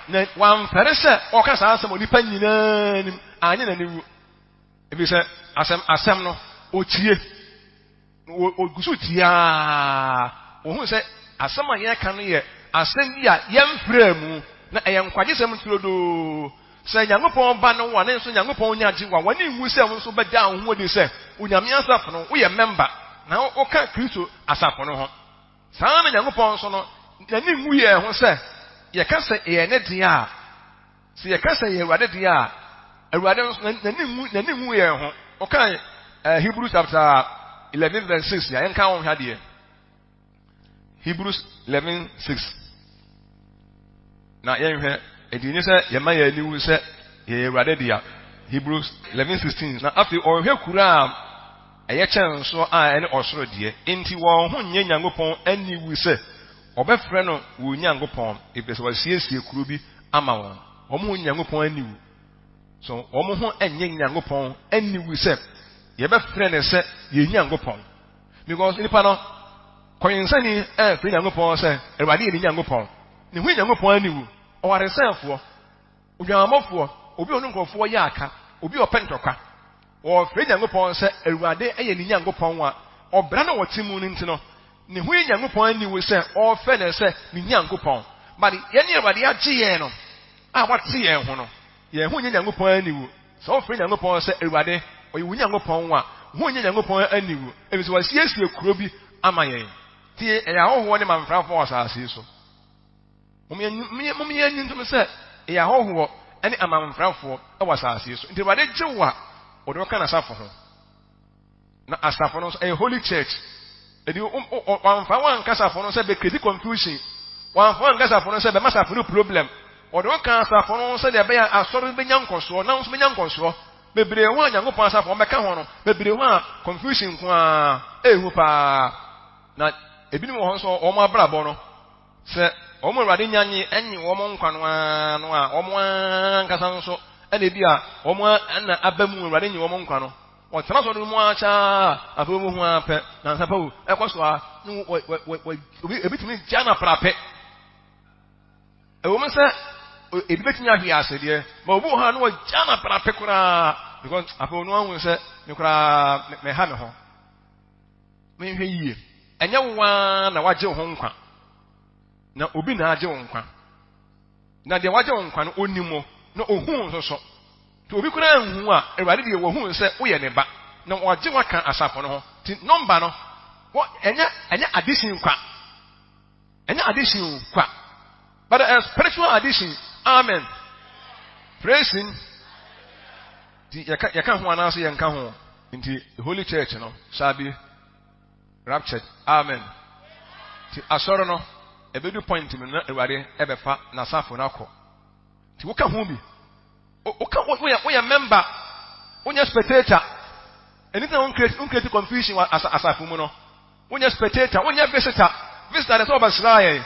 na wamfɛre sɛ ɔka saa asɛm onipa nyinaa nim anyɛ n'ani wu ebi sɛ asɛm asɛm no ɔtie. Ogu so tie ara. Ohun sɛ asɛm a yɛreka no yɛ asɛm bi a yɛmfrɛɛ mu, na ɛyɛ nkwagyesɛm turodoo. Sɛ Nyankopɔn ba ne wo a, ne nso Nyankopɔn nya gye wo a, w'ani nwu sɛ wo nso wobɛda wo ho adi sɛ Onyame asafo no, woyɛ mɛmba, na woka Kristo asafo no ho. Saa ara na Nyankopɔn nso no, n'ani nwu yɛn ho sɛ yɛka sɛ yɛyɛ ne dea a. Sɛ yɛka sɛ yɛyɛ Awurade dea a, Awurade nso n'ani nwu n'ani nwu yɛn ho. Ɔka eh, Hebrews chapter 11 verse 6 a yɛnka wɔn hwɛ adeɛ. Hebrews 11 6. Na yɛnhwɛ ɛdi nye sɛ yɛma yɛn ani wu sɛ yɛyɛ Awurade dea. Hebrews 11 16. Na afei ɔhwɛ kura a ɛyɛ kyɛn so a ɛne ɔsoro deɛ. Enti wɔn ho nyɛ Nyankopɔn aniwu sɛ wɔbɛfrɛ no wɔn Nyankopɔn, ɛfiri sɛ wasiesie kuro bi ama wɔn. Wɔn ho Nyankopɔn aniwu. So wɔn ho nyɛ Nyankopɔn aniwu sɛ yɛbɛfrɛ no sɛ yɛn Nyankopɔn. Because nipa no, kɔnyensani ɛmfrɛ Nyankopɔn sɛ Awurade yɛ ne Nyankopɔn. Ne ho Nyankopɔn aniwu. Ɔwaresɛefoɔ, odwamammɔfoɔ, obi a ɔne nkurɔfoɔ yɛ aka, obi a ɔpɛ ntɔkwa. Wɔfrɛ Nyankopɔn sɛ Awurade yɛ ne Nyankopɔn a ɔbra no wɔte mu no nti no, ne ho yɛ Nyankopɔn aniwu sɛ ɔrefrɛ no sɛ ne Nyankopɔn. But yɛne Awurade agye yɛn no a wate yɛn ho no, yɛn ho nyɛ Nyankopɔn aniwu. Sɛ wofrɛ Nyankopɔn sɛ Awurade, ɔyɛ wo Nyankopɔn a, wo ho nyɛ Nyankopɔn aniwu, efisɛ wasiesie kuro bi ama yɛn. Tie, ɛyɛ ahɔhoɔ ne mamfrafoɔ wɔ asase yi so. Mom yɛn nyi ntom sɛ ɛyɛ ahɔhoɔ ne amamfrafoɔ wɔ asase yi so. Nti Awurade gye wo a, ɔde wo ka n'asafo ho. Na asafo no nso ɛyɛ holy church. Ɛdi wɔamfa wɔn anka asafo no sɛ bɛ create confusion. Wɔamfa wɔn anka asafo no sɛ bɛma asafo no problem. Wɔde wɔn ka asafo no sɛdeɛ ɛbɛyɛ asɔre bɛnya nkɔsoɔ na nso bɛnya nkɔsoɔ. Bebree ho a Nyankopɔn asafo wɔn bɛka ho no, bebree ho a confusion nko ara ehu paa. Na ebinom wɔ hɔ nso wɔn abrabɔ no sɛ wɔn Awurade nya nye ɛnye wɔn nkwa no ara no a wɔn ankasa nso ɛna ebi a wɔn ɛna aba mu Awurade nye wɔn nkwa no. Wɔtena sɔre no mu ara kyɛa afei wɔn ho ara pɛ nansa pɛ o ɛkɔ so a na wɔ wɔ wɔ obi ebi tumi gya na pra pɛ. Ɛwɔ mu sɛ ebi betumi ahwe ase deɛ, ma obi wɔ hɔ a na wɔgya na pra pɛ koraa because afei ɔno ahu sɛ me koraa mɛha me ho. Menhwɛ yie. Ɛnyɛ wo ara na wagye wo ho nkwa. Na obi na agye wo nkwa. Na deɛ wagye wo nkwa no onim wo na ohu wo nso so. Nti obi koraa nhu a, Awurade deɛ wahu sɛ woyɛ ne ba, na wagye wo aka asafo no ho. Nti nɔmba no, wɔ, ɛnyɛ, ɛnyɛ addition kwa. Ɛnyɛ addition kwa. But a spiritual addition. Amen. Praise him. Nti yɛka, yɛka ho anaasɛ yɛnka ho? Nti Holy Church no shall be raptured. Amen. Nti asɔre no, ɛbɛdu point mu na Awurade ɛbɛfa n'asafo no akɔ. Nti woka ho bi. Woka, woyɛ, woyɛ member, wonyɛ spectator. Ɛno nti na wo create confusion wɔ asafo mu no. Wonyɛ spectator, wonyɛ visitor. Visitor de sɛ ɔbɛsra yɛn.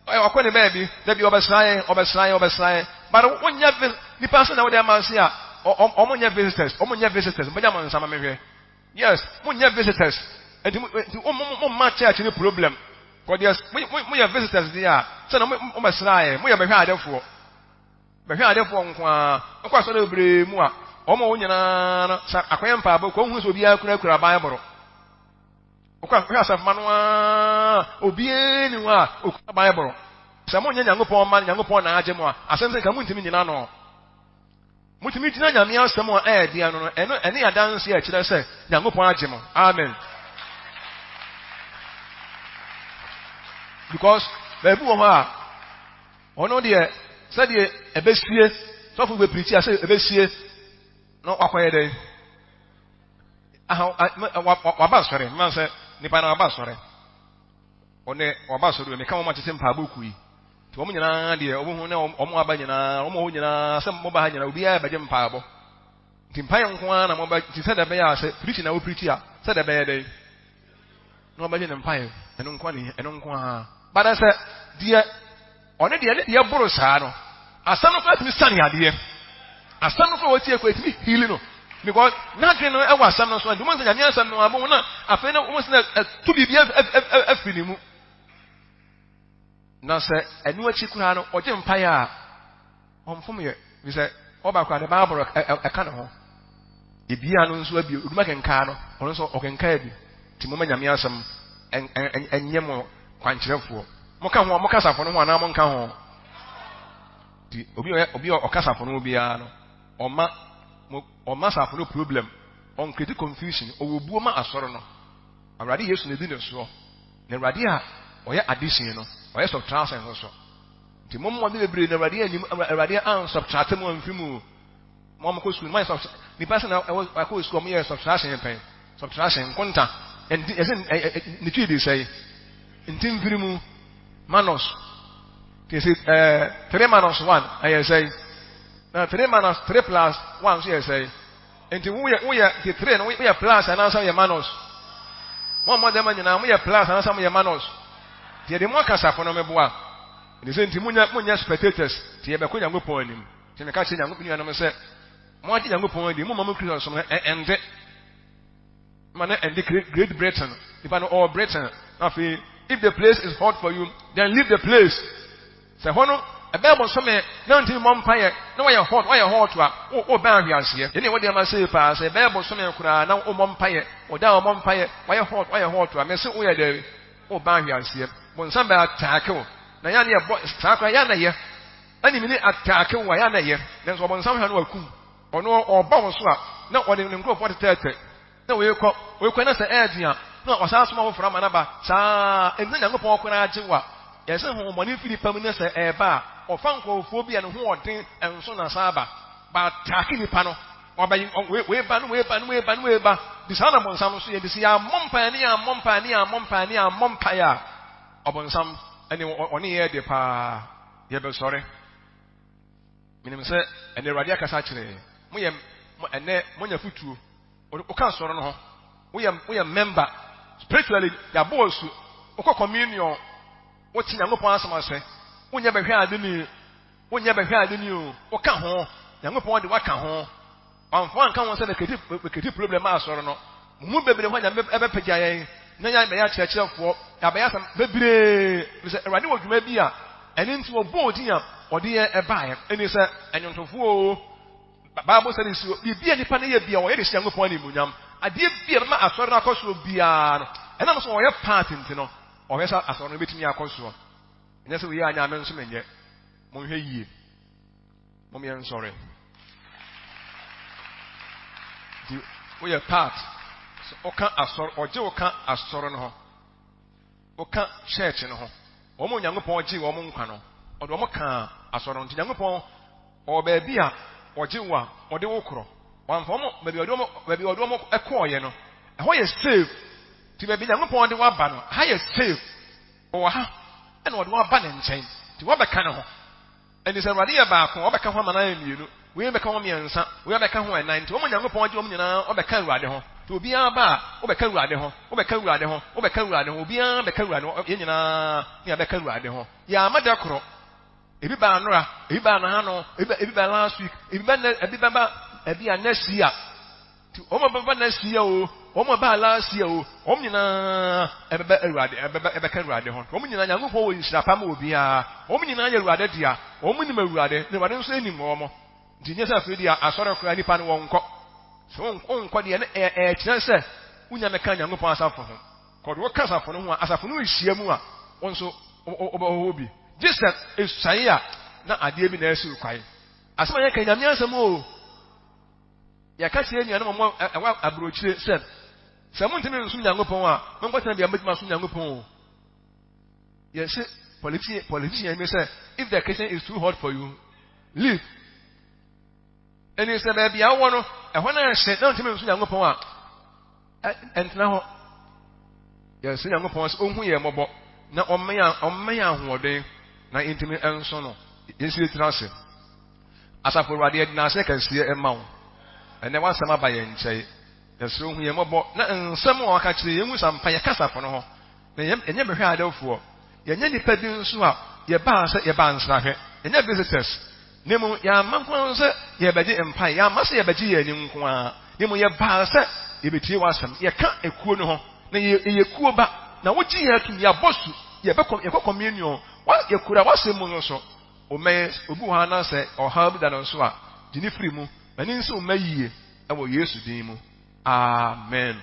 Ɔkɔ ne baabi, da bi ɔbɛsra yɛn, ɔbɛsra yɛn, ɔbɛsra yɛn. But wonyɛ nipa nso na wode ama nse a, ɔmo nyɛ visitors, ɔmo nyɛ visitors. Mbɛgya mo nsa ma mehwɛ. Yes, monyɛ visitors. Nti mo mma church ne problem. Kɔ deɛ moyɛ visitors deɛ a, sɛ na mo bɛsra yɛn, moyɛ bɛhwɛ adefoɔ. Bɛhwɛ adefoɔ nko ara. Wokɔ asɔre bebree mu a, wɔn a wɔn nyinaa no, sɛ akɔyɛ mpaebɔ kɔ, wohu sɛ obiara kurakura Bible. Wokɔ ahwɛ asafoma no ara, obiara ni hɔ a okura Bible. Sɛ monyɛ Nyankopɔn mma no, Nyankopɔn na agye mo a, asɛm sɛ nka montumi nyina no. Motumi gyina Nyame asɛm a ɛyɛ den ano no, ɛno ɛne adanse a ɛkyerɛ sɛ Nyankopɔn agye mo. Amen. Because baabi wɔ hɔ a, ɔno deɛ sɛdeɛ ɛbɛsie, sɔfo bɛpirikyi a sɛ ɛbɛsie na wakɔyɛ dɛn? Aha, waba asɔre, mma sɛ nipa na waba asɔre. Ɔne waba asɔre, meka wɔn atete mpaebɔ kuo yi. Nti wɔn nyinaa deɛ wɔn ho ne wɔn aba nyinaa, wɔn hɔ nyinaa sɛ mo ba ha nyinaa, obiara bɛgye mpaebɔ. Nti mpaeɛ nko ara na mo ba, nti sɛdeɛ ɛbɛyɛ a sɛ pirikyi na wopirikyi a, sɛdeɛ ɛbɛyɛ dɛn? Na wɔbɛgye ne mpaeɛ, ɛno nko ara, ɛno nko ara. Bada sɛ deɛ ɔne deɛ ne deɛ boro saa no, asɛm no koraa tumi sane adeɛ. Asɛm no koraa wɔtie koraa tumi heal no. Because n'adwene no ɛwɔ asɛm no so, nti wɔn sɛ Nyame asɛm no abɔ wɔn na afei na wɔn sɛ ɛtu biribi afiri ne mu. Na sɛ ɛno akyi koraa no ɔgye mpaeɛ a, ɔmfom yɛ, fi sɛ ɔba koraa ne Bible ɛka ne ho. Ebia no nso abie, oduma kenkaa no, ɔno nso ɔkenkaa bi. Nti momma Nyame asɛm ɛnyɛ mo kwankyerɛfoɔ. Moka ho a, moka asafo no ho anaa monka ho? Nti obi a obi a ɔka asafo no ho biara no, ɔma ɔma asafo no problem, ɔnkreti confusion, ɔwɔ buo ma asɔre no. Awurade Yesu na edi ne soɔ. Na Awurade a ɔyɛ addition no, ɔyɛ subtraction nso so. Nti mo mmɔden bebree na Awurade anim, Awurade ansubtract mo amfi mu. Mo a mokɔ sukuu no, moayɛ subtraction. Nipa sɛ na ɛwɔ akɔ sukuu a wɔyɛ subtraction pɛn. Subtraction, nkonta. Ɛnti ɛsɛ ne twi de sɛe. Nti mfiri mu minus. Nti ɛsɛ ɛɛ 3 minus 1 ɛyɛ sɛe. Na 3 minus 3 plus 1 nso yɛ sɛe. Nti woyɛ woyɛ nti 3 no woyɛ plus anaasɛ woyɛ minus. Mo a mo dɛm nyinaa moyɛ plus anaasɛ moyɛ minus. Nti yɛde mo akasafo no meboa. Nti sɛ nti monyɛ monyɛ spectators. Nti yɛbɛkɔ Nyankopɔn anim. Nti meka kyerɛ Nyankopɔn nuanom sɛ, moagye Nyankopɔn adi, momma mo Kristo som no ɛnde. Ma no ɛnde Great Britain. Nipa no ɔwɔ Britain. Na afei, if the place is hot for you, then leave the place. Sɛ hɔ no ɛbɛyɛ bosome na ntumi mmɔ mpaeɛ na wayɛ hot, wayɛ hot a, wo wobɛn ahweaseɛ. Yɛne wode ama sei paa, sɛ ɛbɛyɛ bosome koraa na wommɔ mpaeɛ, ɔda a wɔmmɔ mpaeɛ, wayɛ hot, wayɛ hot a, mese woyɛ dɛn? Wobɛn ahweaseɛ. Bonsam bɛ attack wo. Na yɛ a na yɛbɔ saa koraa, yɛ a na yɛ. Ɛne mene ataake wo a, ɛyɛ a na ɛyɛ. Nanso ɔbonsam hwɛ no wakum. Ɔno ɔba wo so a, na ɔde ne nkurɔfoɔ atetɛɛtɛ. Na wei kɔ, wei kɔ, na sɛ ɛyɛ den a, na wasan asoma foforɔ ama no aba. Saa ara, ɛnti na Nyankopɔn koraa gye wo a, yɛse honhommɔne firi nipa mu na sɛ ɛreba a, ɔfa nkurɔfoɔ bi a ne ho ɔden nso na san aba. Ba ataake nipa no. Waba yi, wei, wei ba, ne wei ba, ne wei ba, ne wei ba. Nti saa na ɔbonsam nso yɛ. Nti sɛ yɛammɔ mpaeɛ, ne yɛammɔ mpaeɛ, ne yɛammɔ mpaeɛ, ne yɛammɔ mpaeɛ a, ɔbonsam ɛne ɔne yɛ de paa. Yɛbɛsɔre. Menim sɛ ɛnɛ Awurade akasa akyerɛ yɛn. Moyɛ mo ɛnɛ moanya futuo. Woka asɔre no ho. Woyɛ woyɛ member. Spiritually yɛabɔ wo asu. Wokɔ communion. Wote Nyankopɔn asɛm ase. Wonyɛ bɛhwɛ ade ni. Wonyɛ bɛhwɛ ade ni o. Woka ho. Nyankopɔn de waka ho. Wamfa wo anka ho sɛ bɛkreti problem ma asɔre no. Mo mu bebree hɔ Nyame bɛpagya yɛn na yɛabɛyɛ akyerɛkyerɛfoɔ, yɛabɛyɛ asɛm bebree, ɛfiri sɛ Awurade wɔ dwuma bi a ɛno nti wɔbɔɔ din a ɔde yɛn baeɛ. Ɛne sɛ ɛnwontofoɔ oo, Bible studies oo, biribi a nipa no yɛ bi a wɔyɛ de hyɛ Nyankopɔn animuonyam. Adeɛ bi a ɛbɛma asɔre no akɔ soɔ biara no, ɛnam sɛ wɔyɛ part nti no, ɔhwɛ sɛ asɔre no bɛtumi akɔ soɔ. Ɛnyɛ sɛ wei anyɛ a me nso menyɛ. Monhwɛ yie. Mom yɛnsɔre. Nti woyɛ part. So woka asɔre, ɔgye wo ka asɔre no ho. Woka church no ho. Wɔn a Onyankopɔn gyee wɔn nkwa no, ɔde wɔn kaa asɔre no ho. Nti Nyankopɔn ɔwɔ baabi a ɔgye wo a ɔde wo korɔ. Wamfa wɔn baabi a ɔde wɔn baabi a ɔde wɔn kɔɔeɛ no, ɛhɔ yɛ safe. Nti baabi Nyankopɔn de wo aba no, ha yɛ safe. Ɔwɔ ha ɛna ɔde wo aba ne nkyɛn. Nti woabɛka ne ho. Ɛnti sɛ Awurade yɛ baako a, ɔbɛka ho ama no ayɛ mmienu, wei bɛka ho mmiɛnsa, wei abɛka ho ɛnan. Nti wɔn a Nyankopɔn agye wɔn nyinaa, wɔbɛka Awurade ho. Nti obiara ba a, wobɛka Awurade ho, wobɛka Awurade ho, wobɛka Awurade ho, obiara bɛka Awurade ho, yɛn nyinaa ne yɛabɛka Awurade ho. Yɛamma da koro. Ebi baa nnora, ebi baa nahano, ebi ba, ebi baa last week, ebi ba nɛ, ebi bɛba ebi a next year. Nti wɔn a bɛba next year o, wɔn a baa last year o, wɔn nyinaa ɛbɛba Awurade, ɛbɛba, ɛbɛka Awurade ho. Wɔn nyinaa, Nyankopɔn wɔ nhyira pa ma obiara. Wɔn nyinaa yɛ Awurade dea. Wɔn nim Awurade, na Awurade nso nim wɔn. Nti nyɛ sɛ afei deɛ asɔre koraa nipa no wɔnkɔ. Sɛ wonkɔ deɛ no ɛkyerɛ sɛ wonya mɛka Nyankopɔn asafo ho. Kɔde woka asafo no ho a, asafo no rehyia mu a, wo nso wobɛwɔ hɔ bi. Gye sɛ esuae a na adeɛ bi na ɛsiw kwan. Asɛm a yɛka Nyame asɛm o. Yɛka kyerɛ anuanom a wɔwɔ aburokyire sɛ, sɛ montumi nsom Nyankopɔn a, monkɔtena bea mobɛtumi asom Nyankopɔn o. Yɛse politician bi sɛ, if the kitchen is too hot for you, leave. Ɛne sɛ baabi a wowɔ no, ɛhɔ no ɛhye na wontumi nsom Nyankopɔn a, ɛntena hɔ. Yɛsrɛ Nyankopɔn sɛ ɔnhu yɛn mmɔbɔ na ɔmma yɛn ahoɔden na yɛntumi nso no. Yɛnsi yɛn tiri ase. Asafo Awurade, yɛde n'ase kɛseɛ ma wo. Ɛnnɛ w'asɛm aba yɛn nkyɛn. Yɛsrɛ wo hu yɛn mmɔbɔ na nsɛm a waka kyerɛ yɛn hu sɛ ampa yɛka asafo no ho. Na yɛnyɛ bɛhwɛ adɛwfoɔ. Yɛnyɛ nnipa bi nso a yɛbaa sɛ yɛbaa nsrahwɛ. Yɛnyɛ visitors. Na mmom yɛamma nko ara sɛ yɛrebɛgye mpae. Yɛamma sɛ yɛrebɛgye yɛn ani nko ara. Na mmom yɛbaa sɛ yɛbɛtie w'asɛm. Yɛka ekuo no ho. Na yɛyɛ kuo ba. Na wogye yɛn atum. Yɛabɔ su. Yɛbɛkɔ, yɛkɔ communion. Yɛkura w'asɛm mu no so. Wo mma yi, obi wɔ ha na sɛ ɔhaw bi da no so a, gye no firi mu. Ma no nsi wo mma yie wɔ Yesu din mu. Amen.